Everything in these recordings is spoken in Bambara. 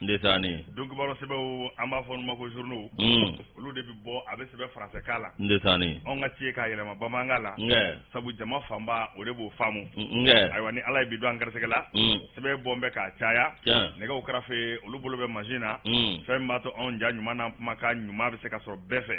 Ndesaani. Don kibaru sɛbɛnw, an b'a fɔ olu ma ko journaux, olu de bɛ bɔ, a bɛ sɛbɛn français kan la. Ndesaani. Anw ka ci ye k'a yɛlɛma bamanankan la, sabu jama fanba o de b'o faamu. Ayiwa, ni Ala ye bi don an garisɛgɛ la, sɛbɛn bɔ bɛ k'a caya. Nɛgɛw karafe, olu bolo bɛ machine na, fɛn min b'a to anw ja ɲuman n'an kumakan ɲuman bɛ se ka sɔrɔ bɛɛ fɛ.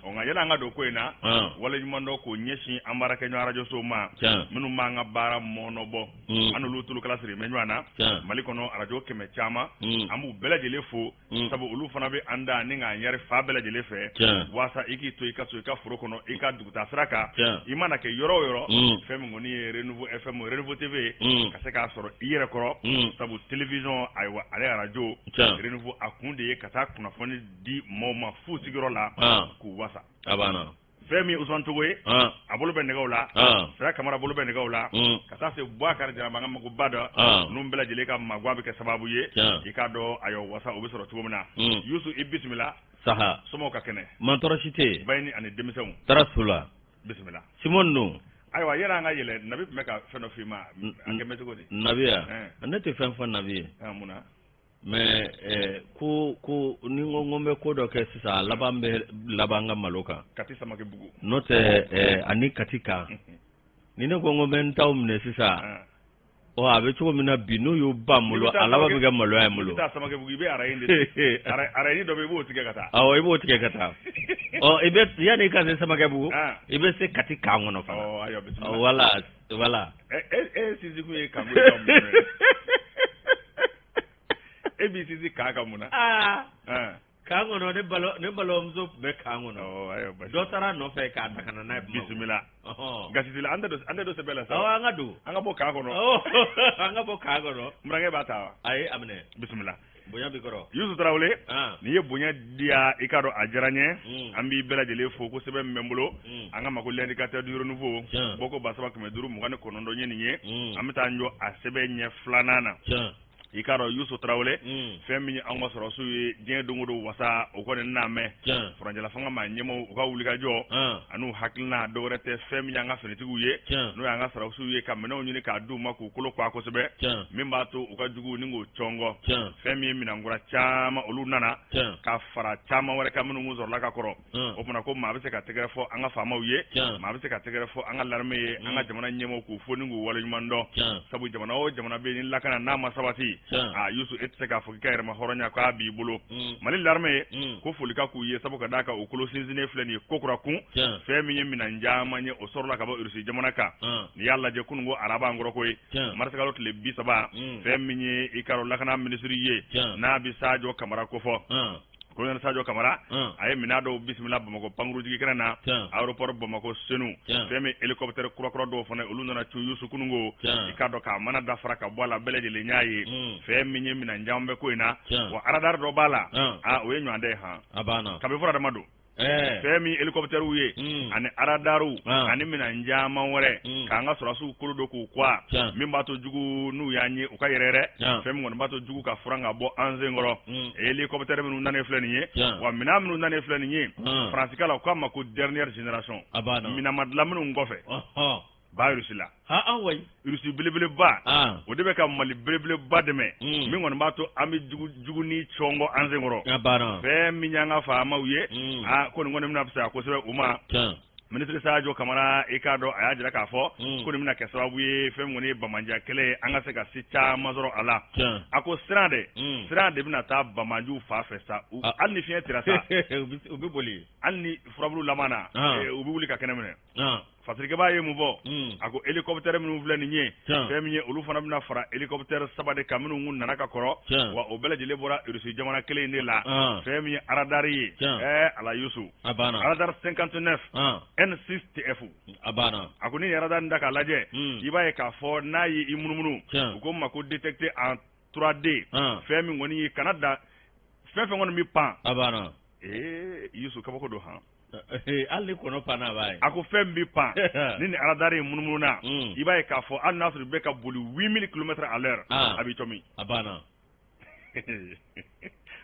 Ɔ, nka yala an ka don ko in na, waleɲuman dɔ k'o ɲɛsin an baarakɛɲɔgɔn arajosow ma, minnu b'an ka baara mɔɔnɔbɔ. An n'olu tulukala siri bɛ ɲɔgɔn na Mali kɔnɔ, arajo 100 caman. An b'u bɛɛ lajɛlen fo, sabu olu fana bɛ an da ni k'an yɛrɛ fa bɛɛ lajɛlen fɛ, waasa i k'i to i ka so, i ka foro kɔnɔ, i ka dugutaa sira kan, i mana kɛ yɔrɔ o yɔrɔ, fɛn min kɔni ye Renouveau FM, Renouveau TV, ka se k'a sɔrɔ i yɛrɛ kɔrɔ, sabu télévision, ayiwa, ale arajo Renouveau, a kun de ye ka taa kunnafoni di maaw ma f'u sigiyɔrɔ la, k'u wasa. A banna. Fɛn min Usumani Togo ye, a bolo bɛ nɛgɛw la, Sira Kamara bolo bɛ nɛgɛw la, ka taa se Bubakari Jara ma, an ka magoba dɔ ninnu bɛɛ lajɛlen ka mago bɛ kɛ sababu ye, i k'a dɔn, ayiwa, wasa o bɛ sɔrɔ cogo min na. Yusu, i bisimila. Saha. Somɔgɔw ka kɛnɛ? Man tɔɔrɔ si tɛ yen. Bayini ani denmisɛnw? Tara su la. Bisimila. Simɔn don. Ayiwa, yɛrɛ an ka yɛlɛ, Nabi tun bɛ ka fɛn dɔ f'i ma, a kɛ bɛ cogo di? Nabi ya, ne tɛ fɛn fɔ Nabi ye. Mun na? Mais ko ni n ko n bɛ ko dɔ kɛ sisan, a laban bɛ laban ka malo kan. Kati Samakɛ Bugu. N'o tɛ, ani Kati kan, ni ne ko n ko n bɛ n taw minɛ sisan, ɔ, a bɛ cogo min na bi, n'o y'o ban n bolo, a laban bɛ kɛ maloya ye n bolo. I bɛ taa Samakɛ Bugu, i bɛ arayin de, arayin dɔ bɛ yen, i b'o tigɛ ka taa. Awɔ, i b'o tigɛ ka taa. Ɔ, i bɛ yanni i ka se Samakɛ Bugu, i bɛ se Kati kan kɔnɔ fana. Ɔ, ayiwa, bisimila. Voilà. E sinsin kun ye kan ko ye, e b'i sinsin kan kan mun na? Kan kɔnɔ, ne balo, ne balimamuso tun bɛ kan kɔnɔ. Dɔ taara a nɔfɛ k'a ta ka na n'a ye. Bisimila. Gasisi la, an tɛ don sɛbɛn la sa. Awɔ, an ka don. An ka bɔ kan kɔnɔ. An ka bɔ kan kɔnɔ. N burankɛ b'a ta wa? Ayi, a minɛ. Bisimila. Bonya bi kɔrɔ. Yusu Tarawele, n'i ye bonya diya, i k'a dɔn a diyara n ye. An b'i bɛɛ lajɛlen fo kosɛbɛ. Min bɛ n bolo, an ka ma ko L'Indicateur du Renouveau, bɔko 3529 ye nin ye. An bɛ taa n jɔ a sɛbɛn ɲɛ filanan na. I k'a dɔn, Yusu Tarawele, fɛn min ye anw ka sɔrɔsiw ye diɲɛ don o don, wasa o kɔni n'a mɛn furancɛla fanga maa ɲɛmaaw, u ka wulikajɔ an'u hakilina, dɔwɛrɛ tɛ, fɛn min y'an ka finitigiw ye, n'o y'an ka sɔrɔsiw ye, ka minɛnw ɲini k'a d'u ma k'u kolo kɔ kosɛbɛ, min b'a to u ka juguw ni k'o cɔngɔ. Fɛn min ye minɛnkura caman, olu nana ka fara caman wɛrɛ kan minnu sɔrɔla ka kɔrɔ. O tuma ko maa bɛ se ka tɛgɛrɛ fɔ an ka faamaw ye, maa bɛ se ka tɛgɛrɛ fɔ an ka l'armée ye, an ka jamana ɲɛmaaw, k'u fo ni k'u waleɲuman dɔn, sabu jamana o jamana bɛ yen, ni lakana n'a ma sabati, a Yusu, e tɛ se k'a fɔ k'i ka yɛrɛma hɔrɔnya k'a b'i bolo. Mali l'armée ko foli ka k'u ye, sabu ka d'a kan u kolo sinsinnen filɛ nin ye ko kura kun. Fɛn min ye minɛn caman ye, o sɔrɔla ka bɔ Irisi jamana kan. N'i y'a lajɛ, kunun ko araba an kɔrɔ koyi, marisikalo tile 30, fɛn min ye i ka dɔn lakana minisiri ye, n'a bɛ Sadio Kamara kofɔ, colonel Sadio Kamara, a ye minɛn dɔw bisimila Bamakɔ pankurujigi kɛnɛ na, aéroport Bamakɔ Senu. Fɛn min hélicoptère kurakura dɔw fana, olu nana cu Yusu kunungo, i k'a dɔn k'a mana dafara ka bɔ a la, bɛɛ lajɛlen y'a ye. Fɛn min ye minɛn caman bɛ ko in na, wa radar dɔ b'a la, a o ye ɲɔgɔn ye han, kabi fura dama don. Fɛn min hélicoptère ye ani radarw ani minɛn caman wɛrɛ, k'an ka sɔrɔsiw kolo don k'u kuwa, min b'a to jugu n'u y'an ye, u ka yɛrɛ yɛrɛ. Fɛn min kɔni b'a to jugu ka furan ka bɔ an sen kɔrɔ, hélicoptère minnu nanen filɛ nin ye, wa minɛn minnu nanen filɛ nin ye, faransikɛ la, u k'a ma ko dernière génération, minɛn ma dilan minnu kɔfɛ ba Rusi la. Rusi belebeleba, o de bɛ ka Mali belebeleba dɛmɛ, min kɔni b'a to an bɛ jugu ni cɔngɔ an sen kɔrɔ. Fɛn min y'an ka faamaw ye, aa, ko nin kɔni bɛna fisaya kosɛbɛ u ma. Minisiri Sadio Kamara, i k'a dɔn a y'a jira k'a fɔ ko nin bɛna kɛ sababu ye, fɛn min kɔni ye bamajan kɛlɛ ye, an ka se ka se caman sɔrɔ a la. A ko siran dɛ, siran de bɛna taa bamanjiw fa fɛ sa, hali ni fiɲɛ tira sa, u bɛ boli. Hali ni furabulu laban na, u bɛ wuli ka kɛnɛ minɛ. Fasirikɛba ye mun fɔ? A ko hélicoptère minnu filɛ nin ye, fɛn min ye, olu fana bɛna fara hélicoptère saba de kan minnu kun nana ka kɔrɔ, wa o bɛɛ lajɛlen bɔra Rusi jamana kelen in de la. Fɛn min ye radar ye, ɛɛ ala Yusu, radar 59 N6 TF. A banna. A ko ni radar in da k'a lajɛ, i b'a ye k'a fɔ n'a ye i munumunu, u ko ma ko détecté en 3D. Fɛn min kɔni ye, kana da fɛn fɛn kɔni bɛ pan. A banna. Ee Yusu, kabako don han. Hali ni kɔnɔ panna, a b'a ye. A ko fɛn bɛ pan ni radar in munumunu na, i b'a ye k'a fɔ hali n'a sɔrɔ i bɛ ka boli 8000 kilomètres à l'heure, a b'i cɔmi. A banna.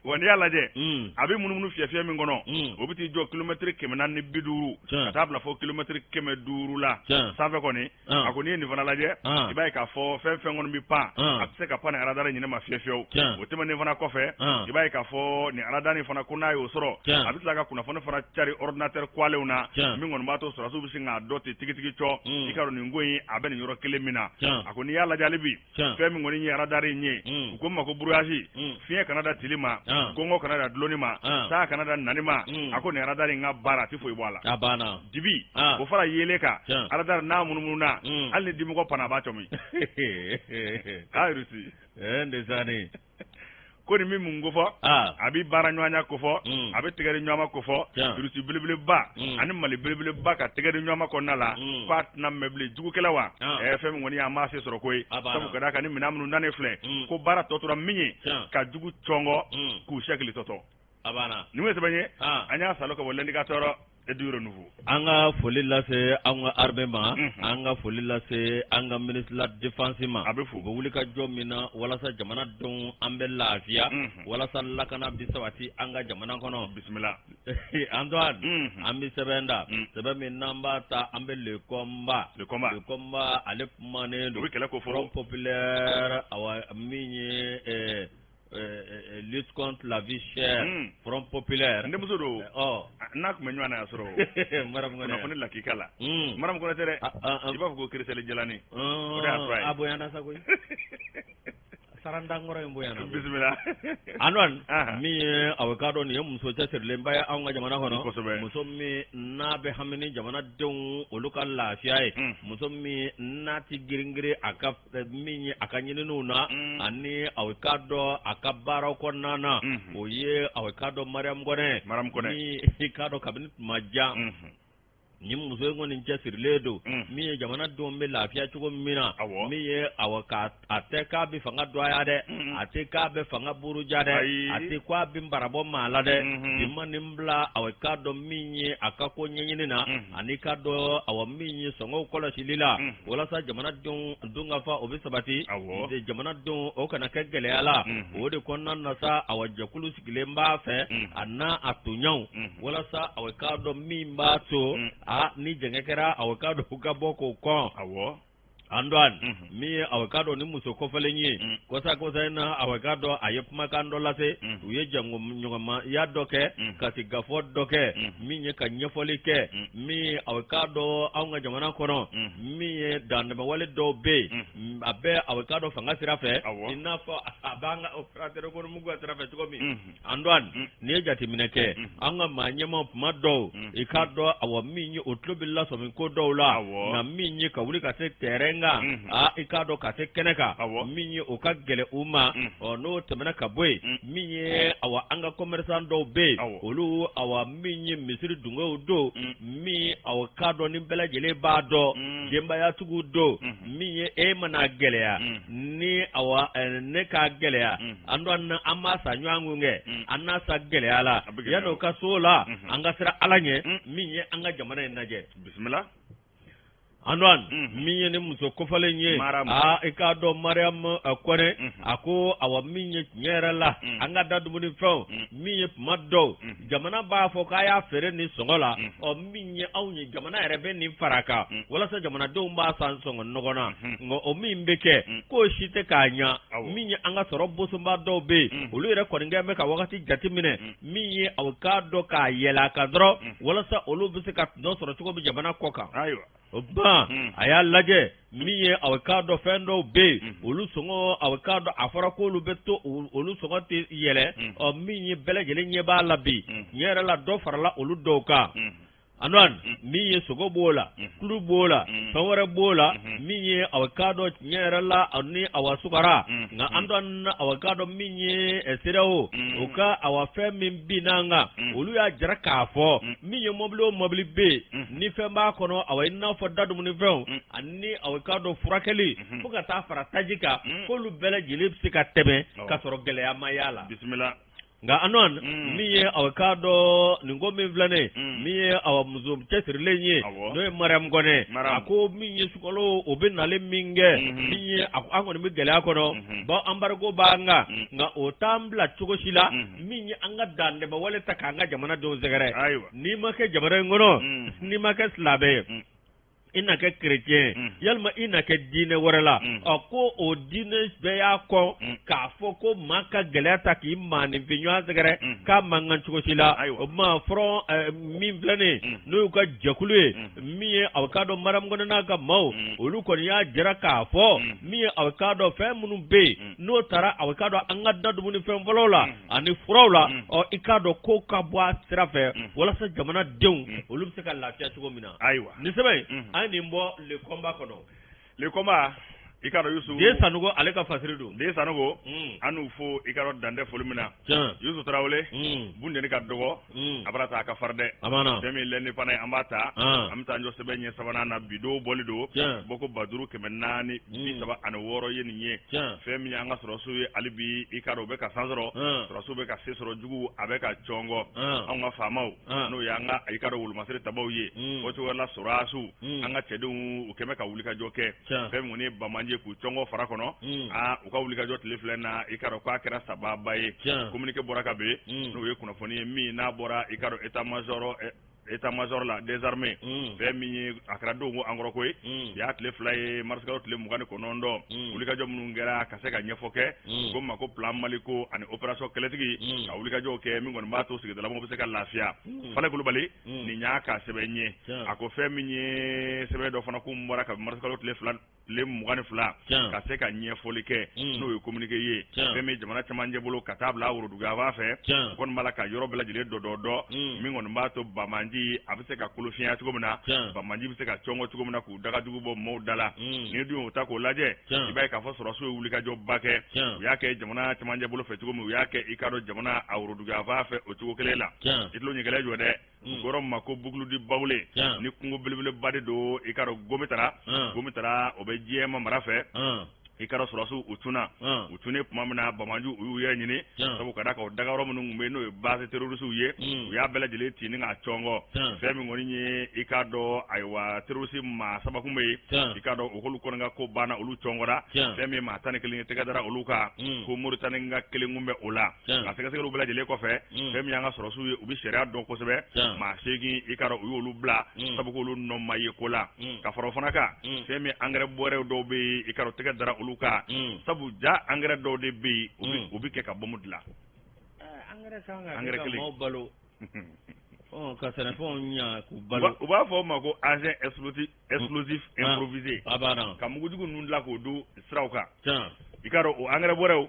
Wa n'i y'a lajɛ, a bɛ munumunu fiyɛ min kɔnɔ, o bɛ t'i jɔ kilomɛtiri 450 ka taa bila fɔ kilomɛtiri 500 la sanfɛ kɔni. A ko n'i ye nin fana lajɛ, i b'a ye k'a fɔ fɛn fɛn kɔni bɛ pan, a tɛ se ka pan ni aradari ɲinɛ ma fiyewu fiyewu. O tɛmɛnen fana kɔfɛ, i b'a ye k'a fɔ nin aradari fana ko n'a y'o sɔrɔ, a bɛ tila ka kunnafoni fana cari ordinateur kuwalenw na, min kɔni b'a to sɔrɔdasiw bɛ sin k'a dɔn ten tigitigi cɔ, i k'a dɔn nin ko in a bɛ nin yɔrɔ kelen min na. A ko n'i y'a lajɛ hali bi, fɛn min kɔni ye aradari in ye, u ko ma ko brouillage, fiɲɛ kana da tili ma, gɔngɔ kana da dulonni ma, saa kana da nani ma. A ko nin aradari in ka baara, a tɛ foyi bɔ a la. A banna. Dibi o fara yeelen kan, aradari n'a munumununa, hali ni dimɔgɔ panna, a b'a cɔmi. A Rusi ndesani ko nin bɛ mun kofɔ? A bɛ baara ɲɔgɔnya kofɔ, a bɛ tɛgɛ di ɲɔgɔn ma kofɔ. Rusi belebeleba ani Mali belebeleba ka tɛgɛ di ɲɔgɔn ma kɔnɔna la, k'a tɛna mɛn bilen jugukɛla wa fɛn min kɔni ye, an m'a se sɔrɔ koyi, sabu ka d'a kan ni minɛn minnu nanen filɛ, ko baara tɔ tora min ye, ka jugu cɔngɔ k'u sɛkili tɔtɔ. A banna. Nin ye sɛbɛn ye, an y'a salo ka bɔ L'Indicateur du Renouveau. An ka foli lase an ka armée ma, an ka foli lase an ka ministre de la défense ma. A bɛ fo. U bɛ wuli ka jɔ min na walasa jamanadenw an bɛ lafiya, walasa lakana bɛ sabati an ka jamana kɔnɔ. Bisimila. Antoine, an bɛ sɛbɛn da, sɛbɛn min n'an b'a ta, an bɛ Le Combat. Le Combat. Le Combat, ale kumanen don. U bɛ kɛlɛ ko fɔ. Front populaire, awa min ye lutte contre la vie chère, Front populaire. N denmuso don. Ɔ. N'a tun bɛ ɲɔgɔn na yan sɔrɔ. Mariam Kɔnɛ. Kunnafoni lakika la. Mariam Kɔnɛ tɛ dɛ. I b'a fɔ ko kirisɛli jalani. O de y'a tura ye. A bonyana sa koyi. Sarandankɔrɔ in bonyana. Bisimila. Antoine, min ye aw k'a dɔn nin ye muso cɛsirilenba ye anw ka jamana kɔnɔ. Kosɛbɛ. Muso min n'a bɛ hami ni jamanadenw olu ka lafiya ye. Muso min n'a ti girin-girin a ka min ye a ka ɲininiw na, ani aw k'a dɔn a ka baaraw kɔnɔna na, o ye aw k'a dɔn Mariam Kɔnɛ. Mariam Kɔnɛ. Min i k'a dɔn kabini tuma jan, ni muso in kɔni cɛsirilen don, min ye jamanadenw bɛ lafiya cogo min na, min ye awɔ ka a tɛ k'a bɛ fanga dɔgɔya dɛ, a tɛ k'a bɛ fanga buruja dɛ, a tɛ k'a bɛ barabɔ maa la dɛ. Bi ma nin bila aw k'a dɔn min ye a ka ko ɲɛɲini na, ani k'a dɔn awɔ min ye sɔngɔw kɔlɔsili la, walasa jamanadenw dunkafa o bɛ sabati, jamanadenw o kana kɛ gɛlɛya la. O de kɔnɔna na sa, awɔ jɛkulu sigilen b'a fɛ a n'a a tɔɲɔgɔnw, walasa aw k'a dɔn min b'a to a ni jɛngɛ kɛra, aw k'a dɔn u ka bɔ k'o kɔn. Antoine, min ye aw k'a dɔn ni muso kɔfɛlen ye, kɔsa kɔsa in na, aw k'a dɔn a ye kumakan dɔ lase, u ye jangoɲɔgɔnmaya dɔ kɛ, ka sigikafɔ dɔ kɛ, min ye ka ɲɛfɔli kɛ, min ye aw k'a dɔn anw ka jamana kɔnɔ, min ye dantɛmɛwale dɔw bɛ yen, a bɛ aw k'a dɔn fanga sira fɛ, i n'a fɔ a b'an ka opérateur économique ka sira fɛ cogo min. Antoine, n'i ye jateminɛ kɛ, an ka maa ɲɛmaa kuma dɔw, i k'a dɔn awa min ye o tulo bɛ lasɔmi ko dɔw la, nka min ye ka wuli ka se terrain kan, aa i k'a dɔn ka se kɛnɛ kan, min ye o ka gɛlɛn u ma. Ɔ n'o tɛmɛna ka bɔ yen, min ye awa an ka commerçant dɔw bɛ yen, olu awa min ye misiri dungew don, min awa k'a dɔn ni bɛɛ lajɛlen b'a dɔn, denbayatigiw don, min ye e mana gɛlɛya ni awa ne k'a gɛlɛya, an dɔn an b'a sa ɲɔgɔn kun kɛ, an n'a sa gɛlɛya la, yan'o ka so la, an ka siran Ala ɲɛ, min ye an ka jamana in lajɛ. Bisimila. Antoine, min ye ni muso kofɔlen ye, aa i k'a dɔn Mariam Kɔnɛ, a ko awa min ye tiɲɛ yɛrɛ la, an ka da dumunifɛnw, min ye kuma dɔw jamana b'a fɔ k'a y'a feere nin sɔngɔ la, ɔ min ye anw ye jamana yɛrɛ bɛ nin fara kan walasa jamanadenw b'a san sɔngɔ nɔgɔn na, nka o min bɛ kɛ k'o si tɛ k'a ɲa. Min ye an ka sɔrɔ bosonba dɔw bɛ yen, olu yɛrɛ kɔni kɛ bɛ ka wagati jateminɛ, min ye aw k'a dɔn k'a yɛlɛ a kan dɔrɔn, walasa olu bɛ se ka dɔ sɔrɔ cogo min jamana kɔ kan. O ban a y'a lajɛ, min ye aw k'a dɔn fɛn dɔw bɛ yen, olu sɔngɔ aw k'a dɔn a fɔra k'olu bɛ to, olu sɔngɔ tɛ yɛlɛ. Ɔ min ye bɛɛ lajɛlen ɲɛ b'a la bi, tiɲɛ yɛrɛ la dɔ farala olu dɔw kan. Antoine, min ye sogo b'o la, tulu b'o la, fɛn wɛrɛ b'o la, min ye aw k'a dɔn tiɲɛ yɛrɛ la ni awa sukara. Nka Antoine, aw k'a dɔn min ye CEDEAO o ka awa fɛn min binna an kan, olu y'a jira k'a fɔ min ye mobili o mobili bɛ yen ni fɛn b'a kɔnɔ, awa i n'a fɔ da dumunifɛnw ani aw k'a dɔn furakɛli fo ka taa fara taji kan, k'olu bɛɛ lajɛlen bɛ se ka tɛmɛ ka sɔrɔ gɛlɛya ma y'a la. Bisimila. Nka Antoine, min ye aw k'a dɔn nin ko min filɛ nin ye, min ye awa muso cɛsirilen ye, n'o ye Mariam Kɔnɛ, a ko min ye sukalo o bɛ nalen min kɛ, min ye an kɔni bɛ gɛlɛya kɔnɔ, bawo embargo b'an kan, nka o t'an bila cogo si la min ye an ka dantɛmɛwale ta k'an ka jamanadenw sɛgɛrɛ. N'i ma kɛ jamana in kɔnɔ, n'i ma kɛ silamɛ ye, i na kɛ kerecɛn ye, yalima i na kɛ diinɛ wɛrɛ la. Ɔ ko o diinɛ bɛɛ y'a kɔn k'a fɔ ko maa ka gɛlɛya ta k'i maaninfin ɲɔgɔn sɛgɛrɛ k'a man kan cogo si la. O tuma front min filɛ nin ye, n'o y'u ka jɛkulu ye, min ye aw k'a dɔn Mariam Kɔnɛ n'a ka maaw, olu kɔni y'a jira k'a fɔ min ye aw k'a dɔn fɛn minnu bɛ yen n'o taara aw k'a dɔn an ka da dumunifɛn fɔlɔw la ani furaw la, ɔ i k'a dɔn ko ka bɔ a sira fɛ walasa jamanadenw olu bɛ se ka lafiya cogo min na. Ayiwa, nin sɛbɛn in, an ye nin bɔ Le Combat kɔnɔ. Le Combat, i k'a dɔn Yusu Den Sanogo, ale ka fasiri don. Den Sanogo, an n'u fo, i k'a dɔn dan tɛ foli min na. Yusu Tarawele, bundeni ka dɔgɔ, a bara ta a ka fari dɛ. A banna. Fɛn min L'Indépendant ye, an b'a ta, an bɛ taa an jɔ sɛbɛn ɲɛ sabanan na. Bi don bɔli don, bɔko 5436 ye nin ye. Fɛn min y'an ka sɔrɔsiw ye hali bi, i k'a dɔn u bɛ ka san sɔrɔ, sɔrɔsiw bɛ ka se sɔrɔ, jugu a bɛ ka cɔngɔ. Anw ka faamaw, n'o y'an ka, i k'a dɔn, wolomasiri tabaw ye, fɔ cogo la sɔrɔsiw, an ka cɛdenw, u kɛmɛ ka wulikajɔ kɛ. Fɛn min kɔni ye banbaanci k'u cɔngɔ fara kɔnɔ, aa, u ka wulikajɔ tile filɛ na, i k'a dɔn k'a kɛra sababa ye. Communiqué bɔra ka ben, n'o ye kunnafoni ye min n'a bɔra, i k'a dɔn, état major la des armées. Fɛn min ye a kɛra don ko an kɔrɔ ko ye, y'a tile 2 ye, marisikalo tile 29, wulikajɔ minnu kɛra ka se ka ɲɛfɔ kɛ, ko ma ko plan Maliko ani opération kɛlɛtigi, ka wulikajɔw kɛ min kɔni b'a to sigidalamɔgɔw bɛ se ka lafiya. Fale Kulubali nin y'a ka sɛbɛn ye. A ko fɛn min ye sɛbɛn dɔ fana kun bɔra ka marisikalo tile 2 tile 22, ka se ka ɲɛfɔli kɛ, n'o ye communiqué ye. Fɛn min jamana camancɛ bolo ka taa bila woroduguyanfan fɛ, o kɔni b'a la ka yɔrɔ bɛɛ lajɛlen dɔ dɔ min kɔni b'a to banbaanci a bɛ se ka kolo fiɲɛ cogo min na, banbaanci bɛ se ka cɔngɔ cogo min na k'u dagajugu bɔ maaw da la. N'i dun y'o ta k'o lajɛ, i b'a ye k'a fɔ sɔrɔsiw ye wulikajɔba kɛ. U y'a kɛ jamana camancɛ bolo fɛ cogo min, u y'a kɛ, i k'a dɔn, jamana a woroduguyanfan fɛ o cogo kelen la. I tulo ɲɛkɛlɛ jɔ dɛ, yɔrɔ ma ko Boucle du Baoulé, ni kungo belebeleba de don, i k'a dɔn, Gomitara, Gomitara, o bɛ Diéma mara fɛ. I k'a dɔn, sɔrɔsiw u tunna, u tunnen tuma min na, banbaanciw u y'u yɛrɛ ɲini, sabu ka d'a kan o dagayɔrɔ minnu tun bɛ yen, n'o ye base terroriste ye, u y'a bɛɛ lajɛlen ci ni k'a cɔngɔ. Fɛn min kɔni ye, i k'a dɔn, ayiwa, terroriste maa 3 kun bɛ yen, i k'a dɔn, o k'olu kɔni ka ko banna, olu cɔngɔra. Fɛn min ye maa 11 ye, tɛgɛ dara olu kan, ko Moritani ka kelen kun bɛ o la. Nka sɛgɛsɛgɛliw bɛɛ lajɛlen kɔfɛ, fɛn min y'an ka sɔrɔsiw ye, u bɛ sariya dɔn kosɛbɛ, maa 8, i k'a dɔn, u y'olu bila, sabu k'olu nɔ ma ye ko la. Ka fara o fana kan, fɛn min engrais bɔrɛw dɔw bɛ yen, i k'a dɔn, tɛgɛ dara olu kan, sabu ja engrais dɔw de bɛ yen, u bɛ kɛ ka bɔmu dilan. Engrais kan ka kɛ ka maaw balo, ka sɛnɛfɛnw ɲa k'u balo. U b'a fɔ o ma ko engin explosif improvisé, ka mugujugu ninnu dilan k'o don siraw kan. I k'a dɔn, o engrais bɔrɛw,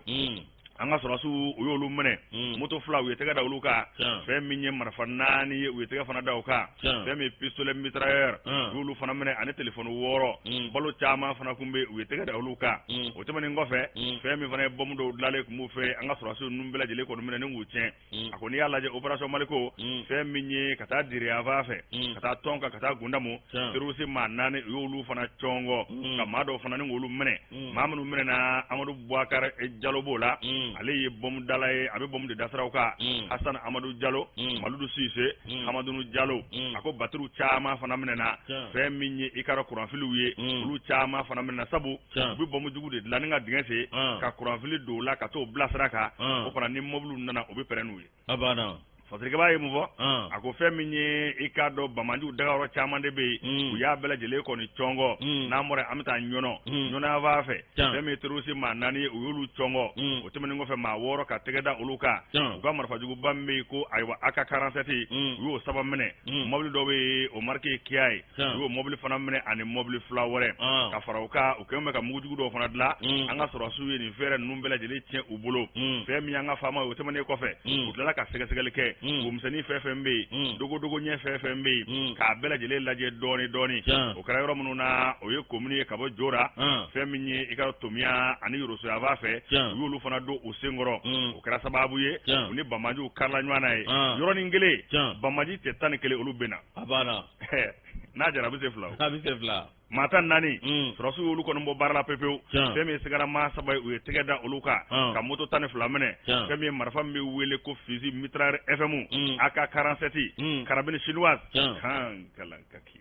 an ka sɔrɔsiw u y'olu minɛ. Moto 2, u ye tɛgɛ da olu kan. Fɛn min ye marifa 4 ye, u ye tɛgɛ fana da o kan. Fɛn min ye pistolet mitrailleur, u y'olu fana minɛ, ani téléphone 6. Balo caman fana kun bɛ yen, u ye tɛgɛ da olu kan. O tɛmɛnen kɔfɛ, fɛn min fana ye bɔmu dɔw dilanlen tun b'u fɛ, an ka sɔrɔsiw ninnu bɛɛ lajɛlen kɔni minɛ ni k'u tiɲɛ. A ko n'i y'a lajɛ opération Maliko, fɛn min ye ka taa Diriyanfan fɛ, ka taa Tɔnka, ka taa Gundamu, terroriste maa 4, u y'olu fana cɔngɔ, ka maa dɔw fana ni k'olu minɛ. Maa minnu minɛna, Amadu Boubacar Jalo b'o la, ale ye bɔmudala ye, a bɛ bɔmu de da siraw kan, Hasan Amadu Jalo, Maludu Sise, Hamadunu Jalo. A ko batiriw caman fana minɛna, fɛn min ye i k'a dɔn kuranfiliw ye, olu caman fana minɛna, sabu u bɛ bɔmu jugu de dilan ni ka dingɛ sen ka kuranfili don o la ka t'o bila sira kan. O fana, ni mɔbiliw nana, u bɛ pɛrɛn n'u ye. A banna. Fasirikɛba ye mun fɔ? A ko fɛn min ye, i k'a dɔn, banbaanciw dagayɔrɔ caman de bɛ yen, u y'a bɛɛ lajɛlen kɔni cɔngɔ. N'an bɔra, an bɛ taa Ɲɔnɔ, Ɲɔnɔ yanfan fɛ, fɛn min ye terroriste maa 4 ye, u y'olu cɔngɔ. O tɛmɛnen kɔfɛ, maa 6 ka tɛgɛ da olu kan. U ka marifajuguba min bɛ yen ko ayiwa AK 47, u y'o 3 minɛ. Mɔbili dɔ bɛ yen, o marque ye Kia ye, u y'o mɔbili fana minɛ, ani mɔbili 2 wɛrɛ. Ka fara o kan, u kɛlen bɛ ka mugujugu dɔw fana dilan. An ka sɔrɔsiw ye nin fɛɛrɛ ninnu bɛɛ lajɛlen tiɲɛ u bolo. Fɛn min y'an ka faama ye, o tɛmɛnen kɔfɛ, u tilala ka sɛgɛsɛgɛli kɛ, womisɛnnin fɛn fɛn bɛ yen, dogodogo ɲɛ fɛn fɛn bɛ yen, k'a bɛɛ lajɛlen lajɛ dɔɔni dɔɔni. O kɛra yɔrɔ minnu na, o ye commune ye ka bɔ Jora, fɛn min ye i ka Tomiya ani Yorosoyanfan fɛ, u y'olu fana don u senkɔrɔ. O kɛra sababu ye u ni banbaanciw karila ɲɔgɔn na ye yɔrɔnin kelen. Banbaanci cɛ 11, olu bɛ na. A banna. N'a jara, a bɛ se 2. A bɛ se 2. Maa 14, sɔrɔdasiw y'olu kɔni bɔ baara la pepewu. Fɛn min ye sigara maa 3 ye, u ye tɛgɛ da olu kan ka moto 12 minɛ. Fɛn min ye marifa min bɛ wele ko fusil mitrailleur FM AK 47, carabine chinoise, kan kalan kaki,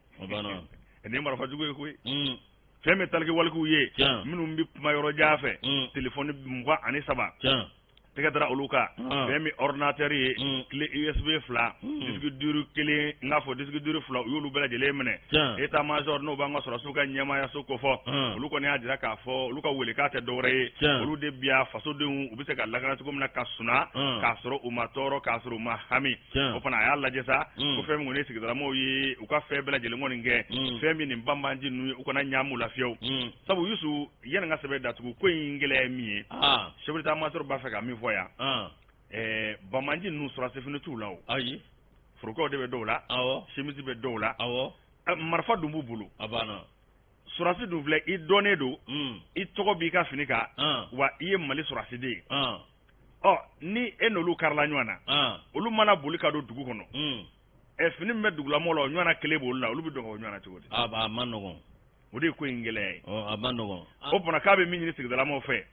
nin ye marifa jugu ye koyi. Fɛn min ye taliki walikiw ye minnu bɛ kuma yɔrɔ jan fɛ, telefɔni 23, tɛgɛ dara olu kan. Fɛn min ordinateur ye, clé USB 2, disque dur 1, n k'a fɔ disque dur 2, u y'olu bɛɛ lajɛlen minɛ. État major, n'o b'an ka sɔrɔdasiw ka ɲɛmaayaso kofɔ, olu kɔni y'a jira k'a fɔ olu ka welekan tɛ dɔwɛrɛ ye, olu de biya fasodenw u bɛ se ka lakana cogo min na ka suna, k'a sɔrɔ u ma tɔɔrɔ, k'a sɔrɔ u ma hami. O fana a y'a lajɛ sa ko fɛn min kɔni ye sigidalamɔgɔw ye, u ka fɛn bɛɛ lajɛlen kɔni kɛ fɛn min nin banbanci ninnu ye, u kana ɲaamu la fiyewu. Sabu Yusu, yanni n ka sɛbɛn datugu, ko in gɛlɛya ye min ye, chef d'état major b'a fɛ ka min fɔ yan, banbanci ninnu, sɔrɔdasi fini t'u la o. Ayi. Forokɛw de bɛ dɔw la, chemise bɛ dɔw la, marifa dun b'u bolo. A banna. Sɔrɔdasi dun filɛ, i dɔnnen don, i tɔgɔ b'i ka fini kan, wa i ye Mali sɔrɔdasiden ye. Ɔ ni e n'olu karila ɲɔgɔn na, olu mana boli ka don dugu kɔnɔ, fini min bɛ dugulamɔgɔw la, o ɲɔgɔnna kelen b'olu la, olu bɛ don ka bɔ ɲɔgɔn na cogo di? A ma nɔgɔn. O de ye ko in gɛlɛya ye. A ma nɔgɔn. O fana k'a bɛ min ɲini sigidalamɔgɔw fɛ,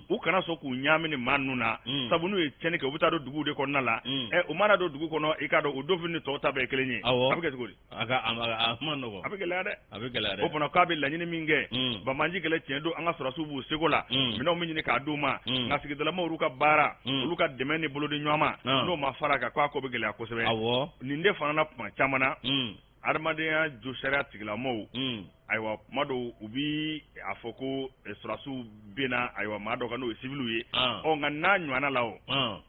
u kana sɔn k'u ɲaami ni maa ninnu na, sabu n'u ye tiɲɛni kɛ, u bɛ taa don duguw de kɔnɔna la. U mana don dugu kɔnɔ, i k'a dɔn u donfini ni tɔw ta bɛɛ ye kelen ye. A bɛ kɛ cogo di? A ma nɔgɔn. A bɛ gɛlɛya dɛ. A bɛ gɛlɛya dɛ. O fana k'a bɛ laɲini min kɛ, banbanci kɛlɛ tiɲɛ don, an ka sɔrɔdasiw b'u seko la, minɛnw bɛ ɲini k'a d'u ma, nka sigidalamɔgɔw olu ka baara, olu ka dɛmɛ ni bolodi ɲɔgɔn ma, n'o ma fara a kan, k'a ko bɛ gɛlɛya kosɛbɛ. Nin de fana na, tuma caman na, adamadenya jo sariya tigilamɔgɔw, ayiwa, kuma dɔw u bi a fɔ ko sɔrɔdasiw benna, ayiwa, maa dɔ kan, n'o ye civiliw ye. Ɔ nka n'a ɲɔgɔnna la, o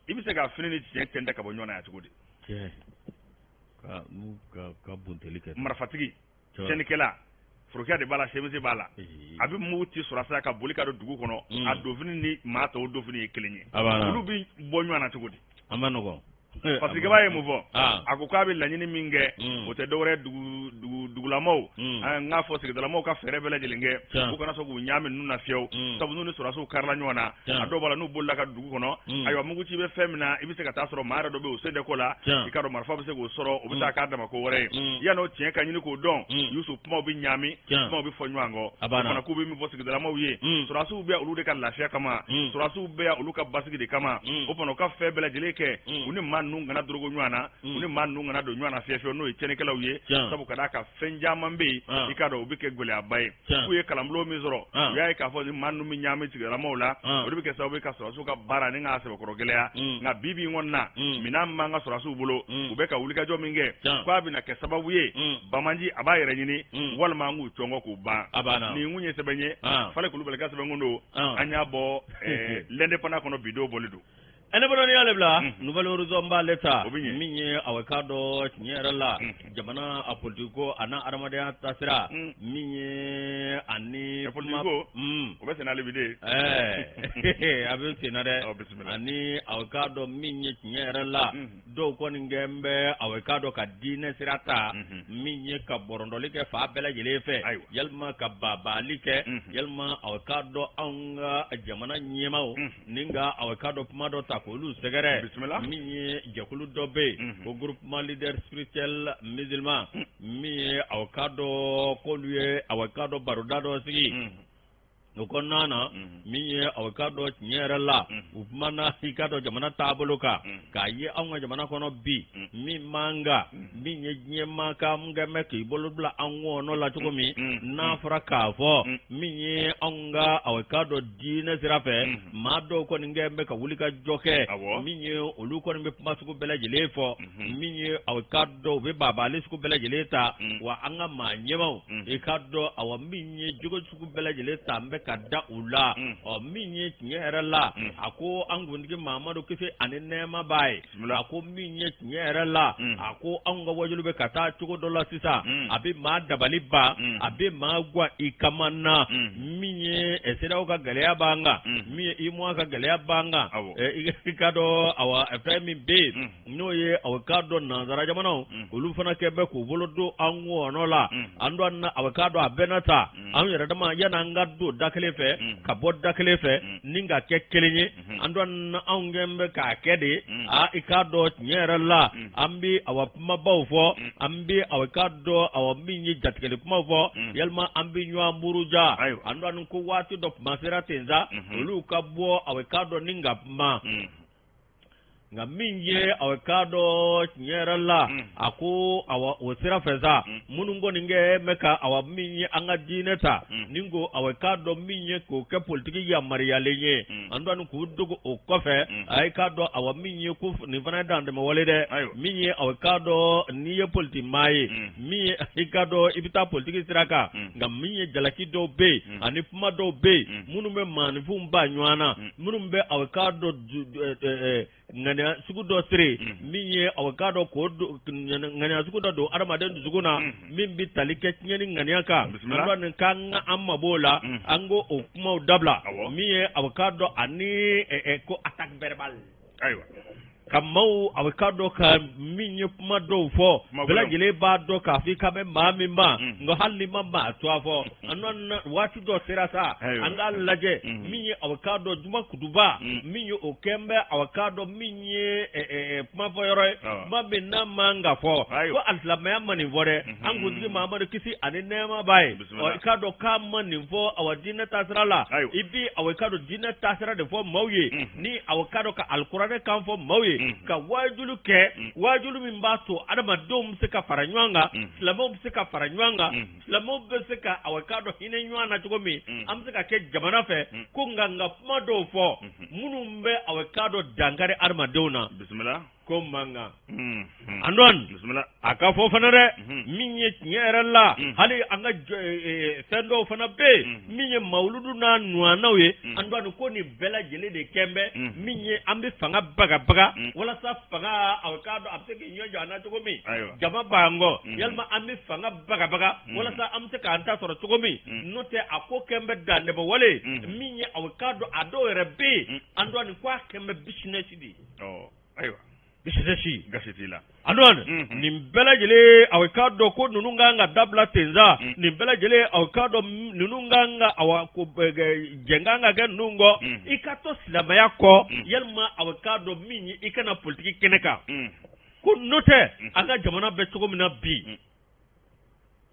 i bɛ se ka fini ni tiɲɛ tɛntɛn ka bɔ ɲɔgɔn na yan cogo di? Ka bunteli kɛ. Marifatigi, tiɲɛnikɛla, forokɛya de b'a la, chemise b'a la, a bɛ mugu ci sɔrɔdasiya ka boli ka don dugu kɔnɔ, a donfini ni maa tɔw donfini ye kelen ye, olu bɛ bɔ ɲɔgɔn na cogo di? A ma nɔgɔn. Fasigaba ye mun fɔ? A ko k'a bɛ laɲini min kɛ, o tɛ dɔwɛrɛ, dugulamaw, n k'a fɔ sigidalamaw ka fɛɛrɛ bɛɛ lajɛlen kɛ, u kana sɔn k'u ɲaami ninnu na fiyewu, sabu n'u ni sɔrɔdasiw karila ɲɔgɔn na, a dɔw b'a la, n'u bolila ka dugu kɔnɔ, ayiwa, muguci bɛ fɛn min na, i bɛ se ka taa sɔrɔ maa yɛrɛ dɔ bɛ yen, o sen tɛ ko la, i ka dɔn marifa bɛ se k'o sɔrɔ, o bɛ taa k'a dama ko wɛrɛ ye. Yan'o tiɲɛ ka ɲini k'o dɔn, Yusu, kumaw bɛ ɲaami, kumaw bɛ fɔ ɲɔgɔn kɔ. O fana k'u bɛ min fɔ sigidalamaw ye, sɔrɔdasiw bɛ yan olu de ka lafiya kama, sɔrɔdasiw bɛ yan olu ka basigi de kama. O fana u ka fɛn bɛɛ lajɛlen kɛ, u ni maa ninnu kana dorogo ɲɔgɔn na, u ni maa ninnu kana don ɲɔgɔn na fiyewu fiyewu, n'o ye tiɲɛnikɛlaw ye, sabu ka d'a kan fɛn caman bɛ yen, i k'a dɔn o bɛ kɛ gɛlɛyaba ye. K'u ye kalanbulon min sɔrɔ, u y'a ye k'a fɔ ni maa ninnu bɛ ɲaami sigidalamaw la, o de bɛ kɛ sababu ye ka sɔrɔdasiw ka baara ni k'a sɛbɛkɔrɔ gɛlɛya. Nka bi bi in kɔni na, minɛn min b'an ka sɔrɔdasiw bolo, u bɛ ka wulikajɔ min kɛ, k'a bɛna kɛ sababu ye banbanci a b'a yɛrɛ ɲini, walima an k'u cɔngɔ k'u ban. Nin kun ye sɛbɛn ye, Fale Kulubali ka sɛbɛn kun don, an y'a bɔ L'Indépendant kɔnɔ, bi don bɔli don. Indépendant y'ale bila, Nouvel Horizon b'ale ta, min ye aw k'a dɔn tiɲɛ yɛrɛ la, jamana a politique ko a n'a adamadenya taasira, min ye ani politique ko o bɛ senna hali bi de. A bɛ senna dɛ. Ani aw k'a dɔn min ye tiɲɛ yɛrɛ la, dɔw kɔni kɛ bɛ aw k'a dɔn ka diinɛ sira ta, min ye ka bɔrɔntɔli kɛ fan bɛɛ lajɛlen fɛ, yalima ka babaali kɛ, yalima aw k'a dɔn anw ka jamana ɲɛmaaw ni ka aw k'a dɔn kuma dɔ ta k'olu sɛgɛrɛ. Min ye jɛkulu dɔ bɛ yen ko groupement leader spirituel musulman, min ye aw k'a dɔn k'olu ye aw k'a dɔn baroda dɔ sigi. O kɔnɔna na, min ye aw k'a dɔn tiɲɛ yɛrɛ la, u kumana i k'a dɔn jamana taabolo kan, k'a ye anw ka jamana kɔnɔ bi, min man kan, min ye diɲɛ man kan kɛ mɛn k'i bolo bila an kɔnɔ la cogo min n'a fɔra k'a fɔ min ye anw ka aw k'a dɔn diinɛ sira fɛ, maa dɔw kɔni kɛ bɛ ka wuli ka jɔ kɛ, min ye olu kɔni bɛ kuma sugu bɛɛ lajɛlen fɔ, min ye aw k'a dɔn u bɛ babaali sugu bɛɛ lajɛlen ta, wa an ka maa ɲɛmaaw, i k'a dɔn awa min ye jogo sugu bɛɛ lajɛlen ta n bɛ ka da u la. Ɔ min ye tiɲɛ yɛrɛ la, a ko an kuntigi Mamadu, kisi ani nɛɛma b'a ye, a ko min ye tiɲɛ yɛrɛ la, a ko anw ka wajulu bɛ ka taa cogo dɔ la sisan, a bɛ maa dabali ban, a bɛ maa gwan i kama na. Min ye CEDEAO ka gɛlɛya b'an kan, min ye UEMOA ka gɛlɛya b'an kan, i ka dɔn awa fɛn min bɛ yen, n'o ye aw k'a dɔn nansara jamanaw, olu fana kɛ bɛ k'u bolo don an kɔnɔ la, an don aw k'a dɔn a bɛɛ na ta an yɛrɛ dama yanni an ka don da kelen fɛ ka bɔ da kelen fɛ ni ka kɛ kelen ye. Antoine, anw kɛn bɛ k'a kɛ de. Aa, i k'a dɔn tiɲɛ yɛrɛ la, an bɛ awa kumabaw fɔ, an bɛ awa i k'a dɔn awa min ye jatigɛli kumaw fɔ, yalima an bɛ ɲɔgɔn buruja. Antoine, ko waati dɔ kuma sera ten sa, olu ka bɔ awa i k'a dɔn ni ka kuma. Nka min ye awa i k'a dɔn tiɲɛ yɛrɛ la, a ko awa o sira fɛ sa, minnu kɔni kɛ bɛ ka awa min ye an ka diinɛ ta ni ko awa i k'a dɔn min ye k'o kɛ politiki yamaruyalen ye, Antoine, k'u dogo o kɔfɛ, a i k'a dɔn awa min ye ko nin fana ye dantɛmɛwale dɛ. Min ye awa i k'a dɔn n'i ye politiki maa ye, min ye i k'a dɔn i bɛ taa politiki sira kan, nka min ye jalaki dɔw bɛ yen ani kuma dɔw bɛ yen minnu bɛ maaninfinw ba ɲɔgɔn na, minnu bɛ awa i k'a dɔn ŋaniya sugu dɔ siri, min ye awa i k'a dɔn k'o ŋaniya sugu dɔ don adamaden dusukun na, min bɛ tali kɛ tiɲɛni ŋaniya kan. Antoine, k'an ka an mabɔ o la, an k'o o kumaw dabila. Min ye awa i k'a dɔn ani ko attaque verbale, ayiwa, ka maaw awa i k'a dɔn ka min ye kuma dɔw fɔ, bɛɛ lajɛlen b'a dɔn k'a fɔ i ka bɛ maa min ma, nka hali n'i ma maa tɔgɔ fɔ, an waati dɔ sera sa, an k'a lajɛ. Min ye awa i k'a dɔn juma kutuba, min ye o kɛn bɛ awa i k'a dɔn min ye kuma fɔ yɔrɔ ye, kuma min n'a man ka fɔ, ko alisilamɛya ma nin fɔ dɛ. An kuntigi Mahamadu, kisi ani nɛɛma b'a ye, ɔ i k'a dɔn k'a ma nin fɔ awa diinɛ taasira la. I bi awa i k'a dɔn diinɛ taasira de fɔ maaw ye, ni awa i k'a dɔn ka alikuranɛ kan fɔ maaw ye, ka waajulu kɛ, waajulu min b'a to adamadenw bɛ se ka fara ɲɔgɔn kan, silamɛw bɛ se ka fara ɲɔgɔn kan, silamɛw bɛ se ka awa i k'a dɔn hinɛ ɲɔgɔn na cogo min, an bɛ se ka kɛ jamana fɛ ko. Nka kuma dɔw fɔ minnu bɛ awa i k'a dɔn dankari adamadenw na, bisimila, ko mankan. Antoine, bisimila, a ka fɔ fana dɛ, min ye tiɲɛ yɛrɛ la, hali an ka fɛn dɔw fana bɛ yen, min ye mawuludu n'a ɲɔgɔnnaw ye. Antoine, ko nin bɛɛ lajɛlen de kɛn bɛ min ye an bɛ fanga bagabaga walasa fanga a k'a dɔn a bɛ se k'i ɲɔ jɔ an na cogo min, jama b'an kɔ, yalima an bɛ fanga bagabaga walasa an bɛ se k'an ta sɔrɔ cogo min. N'o tɛ, a ko kɛn bɛ dantɛmɛ wale min ye a k'a dɔn a dɔw yɛrɛ bɛ yen. Antoine, ko a kɛn bɛ business de ye. Ayiwa, business. Gasi t'i la. Antoine, nin bɛɛ lajɛlen aw k'a dɔn ko ninnu kan ka dabila ten sa. Nin bɛɛ lajɛlen aw k'a dɔn ninnu kan ka awa ko jɛn kan ka kɛ ninnu kɔ. I ka to silamɛya kɔ, yalima aw k'a dɔn min ye i kana politiki kɛnɛ kan, ko n'o tɛ an ka jamana bɛ cogo min na bi,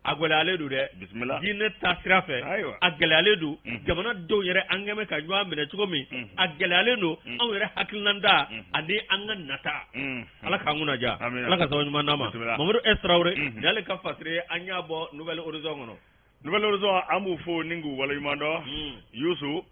a gɛlɛyalen don dɛ. Bisimila. Diinɛ ta sira fɛ, a gɛlɛyalen don. Jamanadenw yɛrɛ, an kɛmɛ ka ɲɔgɔn minɛ cogo min, a gɛlɛyalen don. Anw yɛrɛ hakilinata ani an ka nata, Ala k'an kunna diya, Ala ka sababu ɲuman d'an ma. Mamadu S Tarawele nin y'ale ka fasiri ye, an y'a bɔ Nouvel Horizon kɔnɔ. Nouvel Horizon, an b'u fo ni k'u waleɲuman dɔn. Yusu,